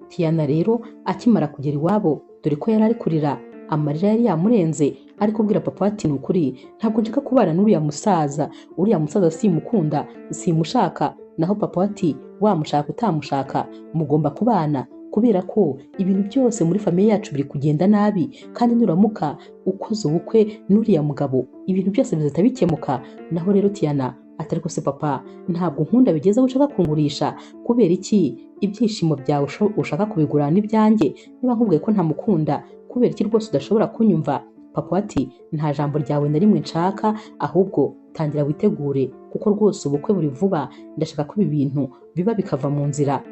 Tiana rero akimara kugera iwabo, dore ko yari ari kurira, amarira yari yamurenze, ari kubwira papa ati ni ukuri ntabwo nshaka kubana n'uriya musaza, uriya musaza simukunda, simushaka. Naho papa ati wamushaka utamushaka mugomba kubana, kubera ko ibintu byose muri famille yacu biri kugenda nabi, kandi nuramuka ukoze ubukwe n'uriya mugabo ibintu byose bizahita bikemuka. Naho rero Tiana atari ko se papa ntabwo nkunda bigeze aho ushaka kungurisha, kubera iki ibyishimo byawe ushaka kubigura n'ibyanjye? Niba nkubwiye ko ntamukunda kubera iki rwose udashobora kunyumva? Papa ati nta jambo ryawe na rimwe nshaka, ahubwo tangira witegure kuko rwose ubukwe buri vuba, ndashaka ko ibi bintu biba bikava mu nzira.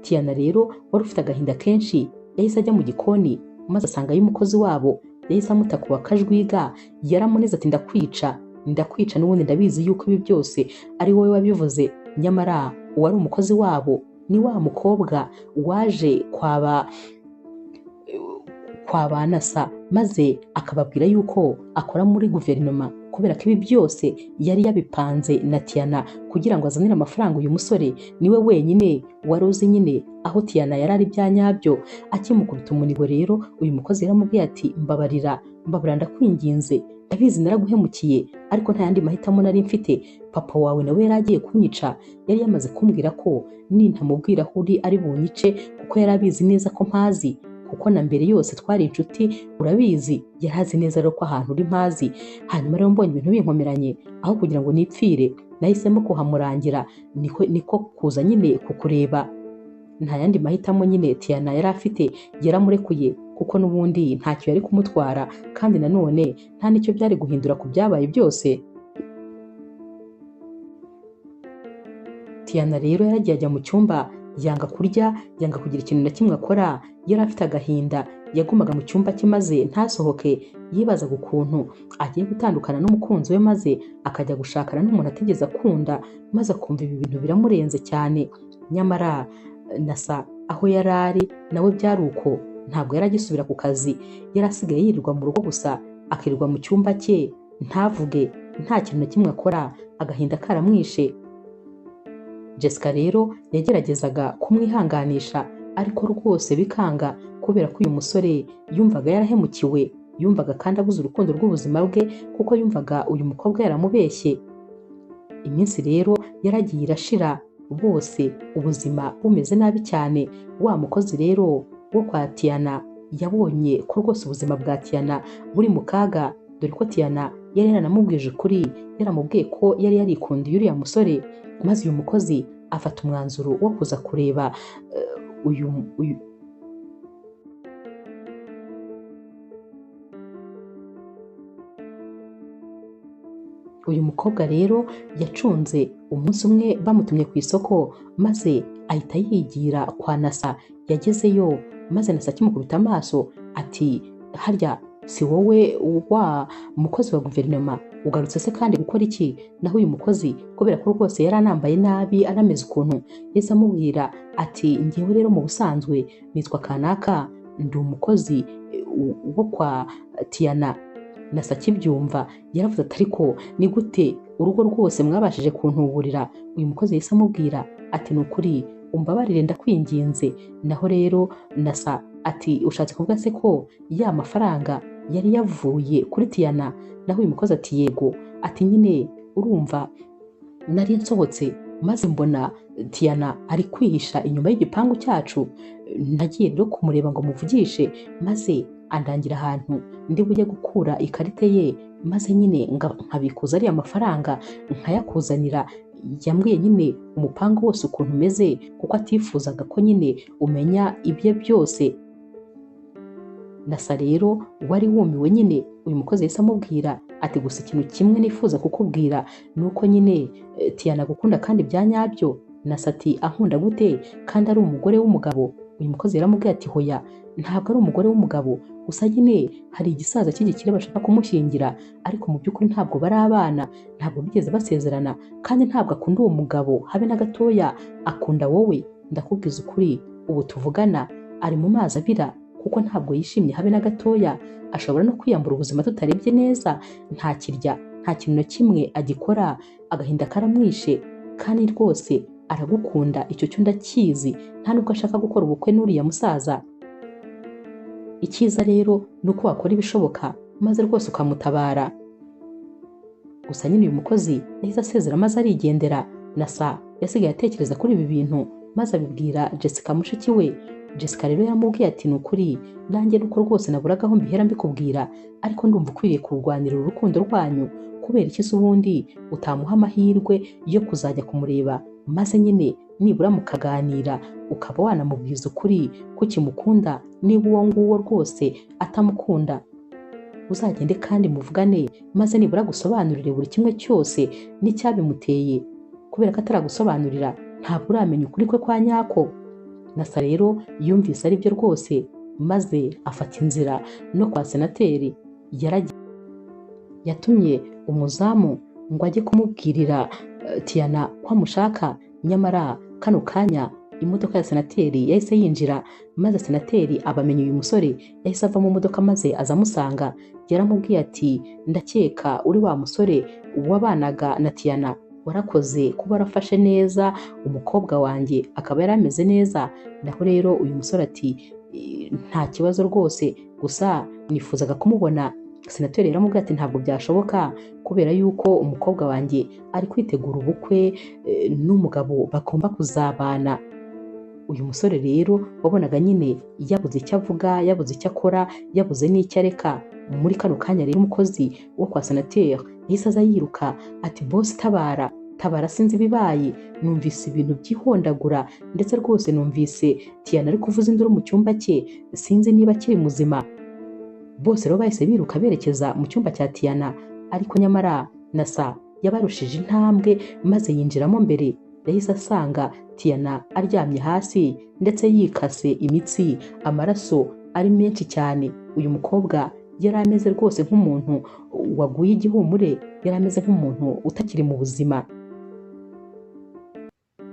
Tiana rero wari ufite agahinda kenshi yahise ajya mu gikoni maze asanga y'umukozi wabo, yahise amutakuba akajwiga, yaramuneze ati ndakwica, ndakwica n'ubundi ndabizi yuko ibi byose ari wowe wabivuze. Nyamara uwari umukozi wabo ni wa mukobwa waje kwa ba Nasa maze akababwira yuko akora muri guverinoma, Kubera ko ibi byose yari yabipanze na Tiana kugira ngo azanire amafaranga uyu musore, niwe wenyine wari uzi nyine aho Tiana yari ari bya nyabyo. Akimukubita umunigo rero uyu mukozi yaramubwiye ati mbabarira, mbabarira ndakwinginze, ndabizi naraguhemukiye, ariko nta yandi mahitamo nari mfite. Papa wawe nawe yari agiye kunyica, yari yamaze kumbwira ko nintamubwira aho uri ari bunyice, kuko yari abizi neza ko mpazi, kuko na mbere yose twari inshuti, urabizi, yari azi neza rero ko ahantu uri mpazi. Hanyuma rero mbonye ibintu binkomeranye, aho kugira ngo nipfire nahisemo kuhamurangira, niko kuza nyine kukureba. Nta yandi mahitamo nyine Tiana yari afite, yaramurekuye kuko n'ubundi ntacyo yari kumutwara, kandi nanone nta n'icyo byari guhindura ku byabaye byose. Tiana rero yaragiye ajya mu cyumba, yanga kurya, yanga kugira ikintu na kimwe akora, yari afite agahinda, yagumaga mu cyumba cye maze ntasohoke. Yibazaga ukuntu agiye gutandukana n'umukunzi we maze akajya gushakana n'umuntu atigeze akunda, maze akumva ibi bintu biramurenze cyane. Nyamara Nasa aho yari ari nawe byari uko, ntabwo yari agisubira ku kazi, yari asigaye yirirwa mu rugo gusa, akirirwa mu cyumba cye, ntavuge, nta kintu na kimwe akora, agahinda karamwishe. Jessica rero yageragezaga kumwihanganisha, ariko rwose bikanga, kubera ko uyu musore yumvaga yarahemukiwe, yumvaga kandi abuze urukundo rw'ubuzima bwe, kuko yumvaga uyu mukobwa yaramubeshye. Iminsi rero yaragiye irashira, bose ubuzima bumeze nabi cyane. Wa mukozi rero wo kwa Tiana yabonye ko rwose ubuzima bwa Tiana buri mu kaga, dore ko Tiana yari yaranamubwije ukuri, yaramubwiye ko yari yarikundiye uriya musore. Maze uyu mukozi afata umwanzuro wo kuza kureba uyu mukobwa rero yacunze umunsi umwe bamutumye ku isoko, maze ahita yigira kwa Nasa. Yagezeyo maze Nasa akimukubita amaso ati harya si wowe wa mukozi wa guverinoma, ugarutse se kandi gukora iki? Naho uyu mukozi kubera ko rwose yari anambaye nabi anameze ukuntu, yahise amubwira ati ngewe rero mu busanzwe nitwa kanaka, ndi umukozi wo kwa Tiana. Nasa akibyumva yaravuze ati ariko ni gute urugo rwose mwabashije kuntuburira? Uyu mukozi yahise amubwira ati ni ukuri umbabarire ndakwinginze. Naho rero Nasa ati ushatse kuvuga se ko ya mafaranga yari yavuye kuri Tiana? Naho uyu mukozi ati yego, ati nyine urumva nari nsohotse maze mbona Tiana ari kwihisha inyuma y'igipangu cyacu, nagiye rero kumureba ngo muvugishe, maze andangira ahantu ndi bujye gukura ikarita ye, maze nyine nkabikuza ariya mafaranga nkayakuzanira. Yambwiye nyine umupango wose ukuntu umeze, kuko atifuzaga ko nyine umenya ibye byose. Nasa rero wari wumiwe nyine, uyu mukozi yahise amubwira ati gusa ikintu kimwe nifuza kukubwira ni uko nyine Tiana agukunda kandi bya nyabyo. Nasa ati ankunda gute kandi ari umugore w'umugabo? Uyu mukozi yaramubwiye ati hoya, ntabwo ari umugore w'umugabo, gusa nyine hari igisaza cy'igikire bashaka kumushyingira, ariko mu by'ukuri ntabwo bari abana, ntabwo bigeze basezerana, kandi ntabwo akunda uwo mugabo habe na gatoya, akunda wowe. Ndakubwiza ukuri ubu tuvugana ari mu mazi abira, kuko ntabwo yishimye habe na gatoya, ashobora no kwiyambura ubuzima tutarebye neza, ntakirya, nta kintu na kimwe agikora, agahinda karamwishe, kandi rwose aragukunda, icyo cyo ndakizi, nta nubwo ashaka gukora ubukwe n'uriya musaza. Icyiza rero ni uko wakora ibishoboka maze rwose ukamutabara. Gusa nyine uyu mukozi yahise asezera maze arigendera. Nasa yasigaye atekereza kuri ibi bintu maze abibwira Jessica mushiki we. Jessica rero yaramubwiye ati ni ukuri nanjye nuko rwose naburaga aho mbihera mbikubwira, ariko ndumva ukwiriye kurwanira urukundo rwanyu. Kubera iki se ubundi utamuha amahirwe yo kuzajya kumureba, maze nyine nibura mukaganira, ukaba wanamubwiza ukuri ko ukimukunda, niba uwo nguwo rwose atamukunda uzagende kandi muvugane, maze nibura gusobanurire buri kimwe cyose n'icyabimuteye. Kubera ko ataragusobanurira ntabwo uramenya ukuri kwe kwa nyako. Nasa rero yumvise ari byo rwose, maze afata inzira no kwa senateri. Yatumye umuzamu ngo ajye kumubwirira Tiana ko amushaka, nyamara kano kanya Imodoka ya senateri yahise yinjira, maze senateri abamenya uyu musore, yahise ava mu modoka maze aza amusanga. Yaramubwiye ati ndakeka uri wa musore wabanaga na Tiana, warakoze kuba warafashe neza umukobwa wanjye akaba yari ameze neza. Naho rero uyu musore ati nta kibazo rwose, gusa nifuzaga kumubona. Senateri yaramubwiye ati ntabwo byashoboka kubera yuko umukobwa wanjye ari kwitegura ubukwe n'umugabo bagomba kuzabana. Uyu musore rero wabonaga nyine yabuze icyo avuga, yabuze icyo akora, yabuze n'icyo areka. Muri kano kanya rero umukozi wo kwa senateri yahise aza yiruka ati boss tabara, tabara sinzi ibibaye, numvise ibintu byihondagura, ndetse rwose numvise Tiana ari kuvuza induru mu cyumba cye, sinzi niba akiri muzima. Bose rero bahise biruka berekeza mu cyumba cya Tiana, ariko nyamara Nasa yabarushije intambwe maze yinjiramo mbere. Yahise asanga Tiana aryamye hasi ndetse yikase imitsi, amaraso ari menshi cyane. Uyu mukobwa yari ameze rwose nk'umuntu waguye igihumure, yari ameze nk'umuntu utakiri mu buzima.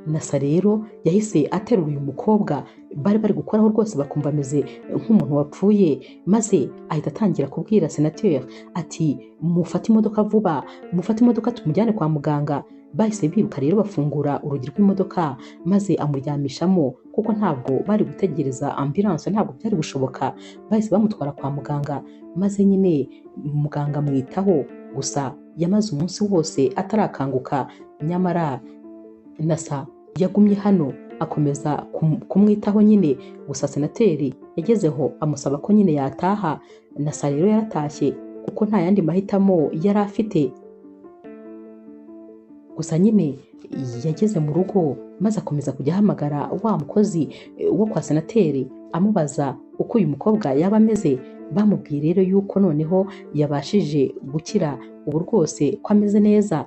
Nasa rero yahise aterura uyu mukobwa bari bari gukoraho rwose bakumva ameze nk'umuntu wapfuye, maze ahita atangira kubwira senateri ati mufate imodoka vuba, mufate imodoka tumujyane kwa muganga. Bahise biruka rero bafungura urugi rw'imodoka maze amuryamishamo, kuko ntabwo bari gutegereza ambulance, ntabwo byari gushoboka. Bahise bamutwara kwa muganga, maze nyine muganga amwitaho, gusa yamaze umunsi wose atarakanguka. Nyamara Nasa yagumye hano akomeza kumwitaho nyine, gusa senateri yagezeho amusaba ko nyine yataha. Nasa rero yaratashye kuko nta yandi mahitamo yari afite. Gusa nyine yageze mu rugo maze akomeza kujya ahamagara wa mukozi wo kwa senateri amubaza uko uyu mukobwa yaba ameze. Bamubwiye rero yuko noneho yabashije gukira, ubu rwose ko ameze neza.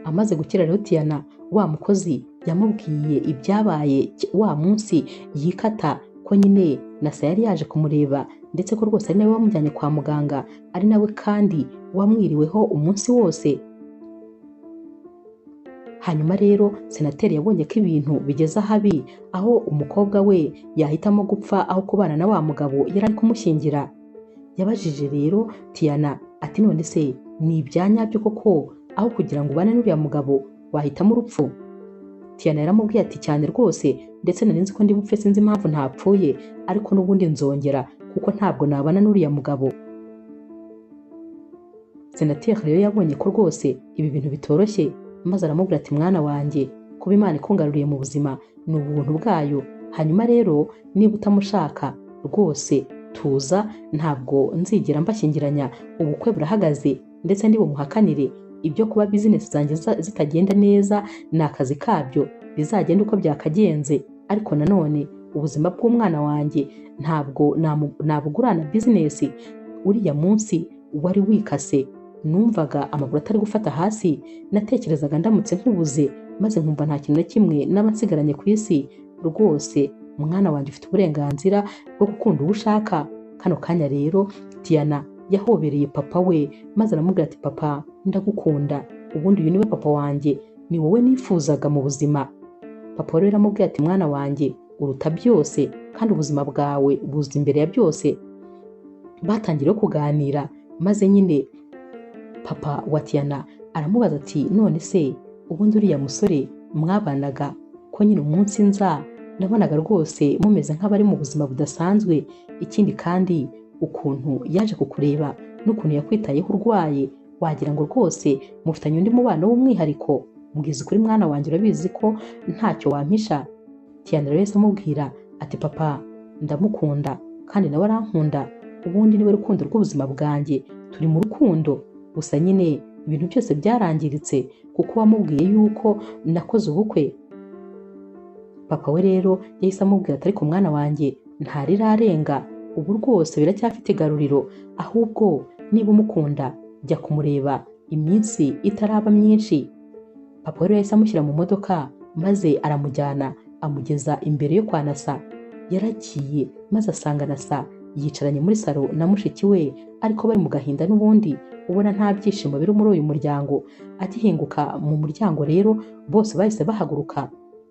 Amaze gukira rero Tiana, wa mukozi yamubwiye ibyabaye wa munsi yikata, ko nyine Nasa yari yaje kumureba, ndetse ko rwose ari nawe wamujyanye kwa muganga, ari nawe kandi wamwiriweho umunsi wose. Hanyuma rero senateri yabonye ko ibintu bigeze ahabi, aho umukobwa we yahitamo gupfa aho kubana na wa mugabo yari ari kumushyingira. Yabajije rero Tiana ati none se ni ibya nyabyo koko, aho kugira ngo ubane n'uriya mugabo wahitamo urupfu? Tiana yaramubwiye ati cyane rwose, ndetse nari nzi ko ndi bupfe, sinzi impamvu ntapfuye, ariko n'ubundi nzongera kuko ntabwo nabana n'uriya mugabo. Senateri rero yabonye ko rwose ibi bintu bitoroshye, maze aramubwira ati mwana wanjye, kuba Imana ikungaruriye mu buzima ni ubuntu bwayo. Hanyuma rero niba utamushaka rwose tuza, ntabwo nzigera mbashyingiranya, ubukwe burahagaze, ndetse ndibumuhakanire. Ibyo kuba bizinesi zanjye zitagenda neza ni akazi kabyo, bizagenda uko byakagenze, ariko nanone ubuzima bw'umwana wanjye ntabwo nabugurana bizinesi. Uriya munsi wari wikase, numvaga amaguru atari gufata hasi, natekerezaga ndamutse nkubuze, maze nkumva nta kintu na kimwe naba nsigaranye ku isi. Rwose mwana wanjye ufite uburenganzira bwo gukunda uwo ushaka. Kano kanya rero Tiana yahobereye papa we, maze aramubwira ati papa ndagukunda, ubundi uyu niwe papa wanjye, ni wowe nifuzaga mu buzima. Papa rero aramubwira ati mwana wanjye uruta byose, kandi ubuzima bwawe buza imbere ya byose. Batangiye kuganira, maze nyine papa wa Tiana aramubaza ati none se ubundi uriya musore mwabanaga ko nyine umunsi nza nabonaga rwose mumeze nk'abari mu buzima budasanzwe, ikindi kandi ukuntu yaje kukureba n'ukuntu yakwitayeho urwaye, wagira ngo rwose mufitanye undi mubano w'umwihariko. Mbwiza ukuri mwana wanjye, urabizi ko ntacyo wampisha. Tiana rero yahise amubwira ati papa ndamukunda kandi nawe arankunda, ubundi niwe rukundo rw'ubuzima bwanjye, turi mu rukundo. Gusa nyine ibintu byose byarangiritse kuko wamubwiye yuko nakoze ubukwe. Papa we rero yahise amubwira ati ariko mwana wanjye ntarirarenga, ubu rwose biracyafite igaruriro, ahubwo niba umukunda jya kumureba iminsi itaraba myinshi. Papa we rero yahise amushyira mu modoka maze aramujyana amugeza imbere yo kwa Nasa. Yaragiye maze asanga Nasa yicaranye muri salo na mushiki we, ariko bari mu gahinda n'ubundi ubona nta byishimo biri muri uyu muryango. Agihinguka mu muryango rero bose bahise bahaguruka.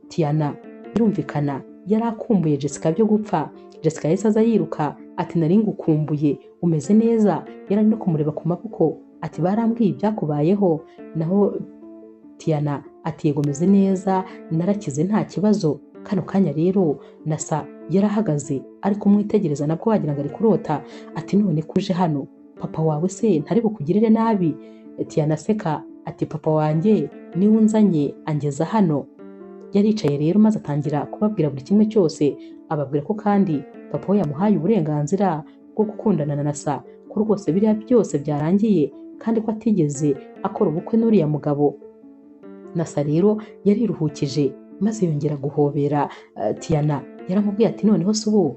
Tiana birumvikana yari akumbuye Jessica byo gupfa. Jessica yahise aza yiruka ati nari ngukumbuye, umeze neza? Yari ari no kumureba ku maboko ati barambwiye ibyakubayeho. Naho Tiana ati yego meze neza, narakize nta kibazo. Kano kanya rero Nasa yarahagaze ari kumwitegereza nabwo wagira ngo ari kurota, ati none kuje hano papa wawe se ntari bukugirire nabi? Tiana aseka ati papa wanjye niwe unzanye angeza hano. Yaricaye rero maze atangira kubabwira buri kimwe cyose, ababwira ko kandi papa we yamuhaye uburenganzira bwo gukundana na Nasa, ko rwose biriya byose byarangiye kandi ko atigeze akora ubukwe n'uriya mugabo. Nasa rero yariruhukije maze yongera guhobera Tiana. Yaramubwiye ati noneho se ubu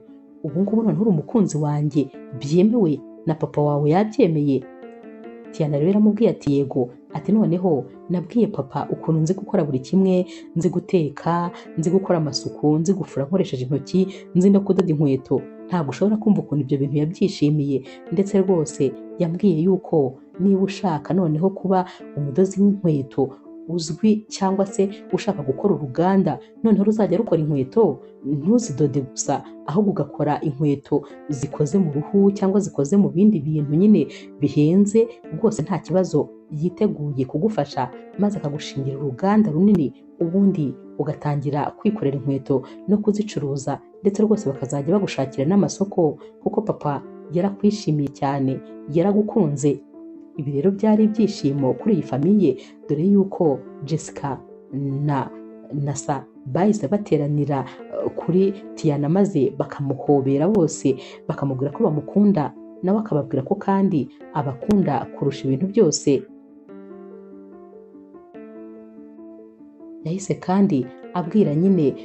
ngubu noneho uri umukunzi wanjye byemewe na papa wawe yabyemeye? Tiana rero yaramubwiye ati yego, ati noneho nabwiye papa ukuntu nzi gukora buri kimwe, nzi guteka, nzi gukora amasuku, nzi gufura nkoresheje intoki, nzi no kudoda inkweto. Ntabwo ushobora kumva ukuntu ibyo bintu yabyishimiye, ndetse rwose yambwiye yuko niba ushaka noneho kuba umudozi w'inkweto uzwi cyangwa se ushaka gukora uruganda noneho ruzajya rukora inkweto, ntuzidode gusa ahubwo ugakora inkweto zikoze mu ruhu cyangwa zikoze mu bindi bintu nyine bihenze, rwose nta kibazo yiteguye kugufasha maze akagushingira uruganda runini, ubundi ugatangira kwikorera inkweto no kuzicuruza, ndetse rwose bakazajya bagushakira n'amasoko kuko papa yarakwishimiye cyane, yaragukunze. Ibi rero byari ibyishimo kuri iyi famiye, dore yuko Jessica na Nasa bahise bateranira kuri Tiana maze bakamuhobera bose, bakamubwira ko bamukunda, nawe akababwira ko kandi abakunda kurusha ibintu byose. Yahise kandi abwira nyine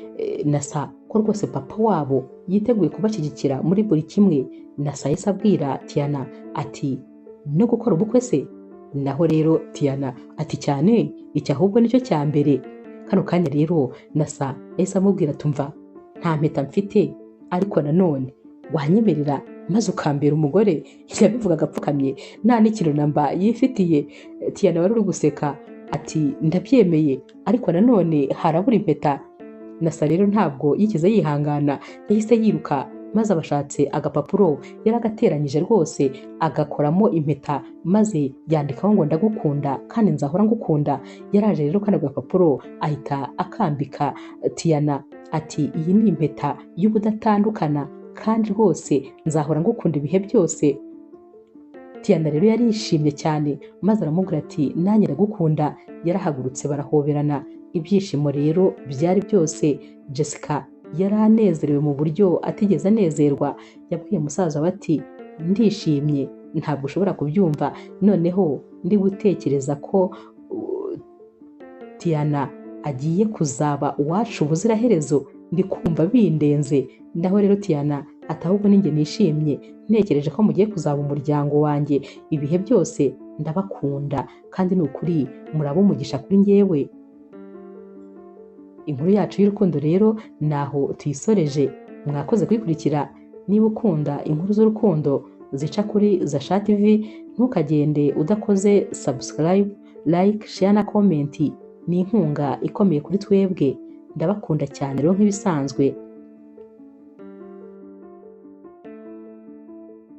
Nasa ko rwose papa wabo yiteguye kubashyigikira muri buri kimwe. Nasa yahise abwira Tiana ati no gukora ubukwe se? Naho rero Tiana ati cyane, iki ahubwo nicyo cya mbere. Kano kanya rero Nasa yahise amubwira tumva nta mpeta mfite, ariko nanone wanyemerera maze ukambera umugore. Yabivugaga apfukamye nta n'ikintu namba yifitiye. Tiana wari uri guseka ati ndabyemeye, ariko nanone harabura impeta. Nasa rero ntabwo yigeze yihangana, yahise yiruka maze abashatse agapapuro yaragateranyije rwose agakoramo impeta, maze yandikaho ngo ndagukunda kandi nzahora ngukunda. Yaraje rero kano gapapuro ahita akambika Tiana ati iyi ni impeta y'ubudatandukana kandi rwose nzahora ngukunda ibihe byose. Tiana rero yarishimye cyane maze aramubwira ati nanjye ndagukunda. Yarahagurutse barahoberana, ibyishimo rero byari byose. Jessica yari anezerewe mu buryo atigeze anezerwa. Yabwiye musaza we ati ndishimye ntabwo ushobora kubyumva, noneho ndi gutekereza ko Tiana agiye kuzaba uwacu ubuziraherezo, ndi kumva bindenze. Naho rero Tiana ati ahubwo ninjye nishimye, ntekereje ko mugiye kuzaba umuryango wanjye ibihe byose, ndabakunda kandi ni ukuri muraba umugisha kuri njyewe. Inkuru yacu y'urukundo rero naho tuyisoreje, mwakoze kuyikurikira. Niba ukunda inkuru z'urukundo zica kuri Zasha TV, ntukagende udakoze subscribe, like, share na comment. Ni inkunga ikomeye kuri twebwe. Ndabakunda cyane rero nk'ibisanzwe.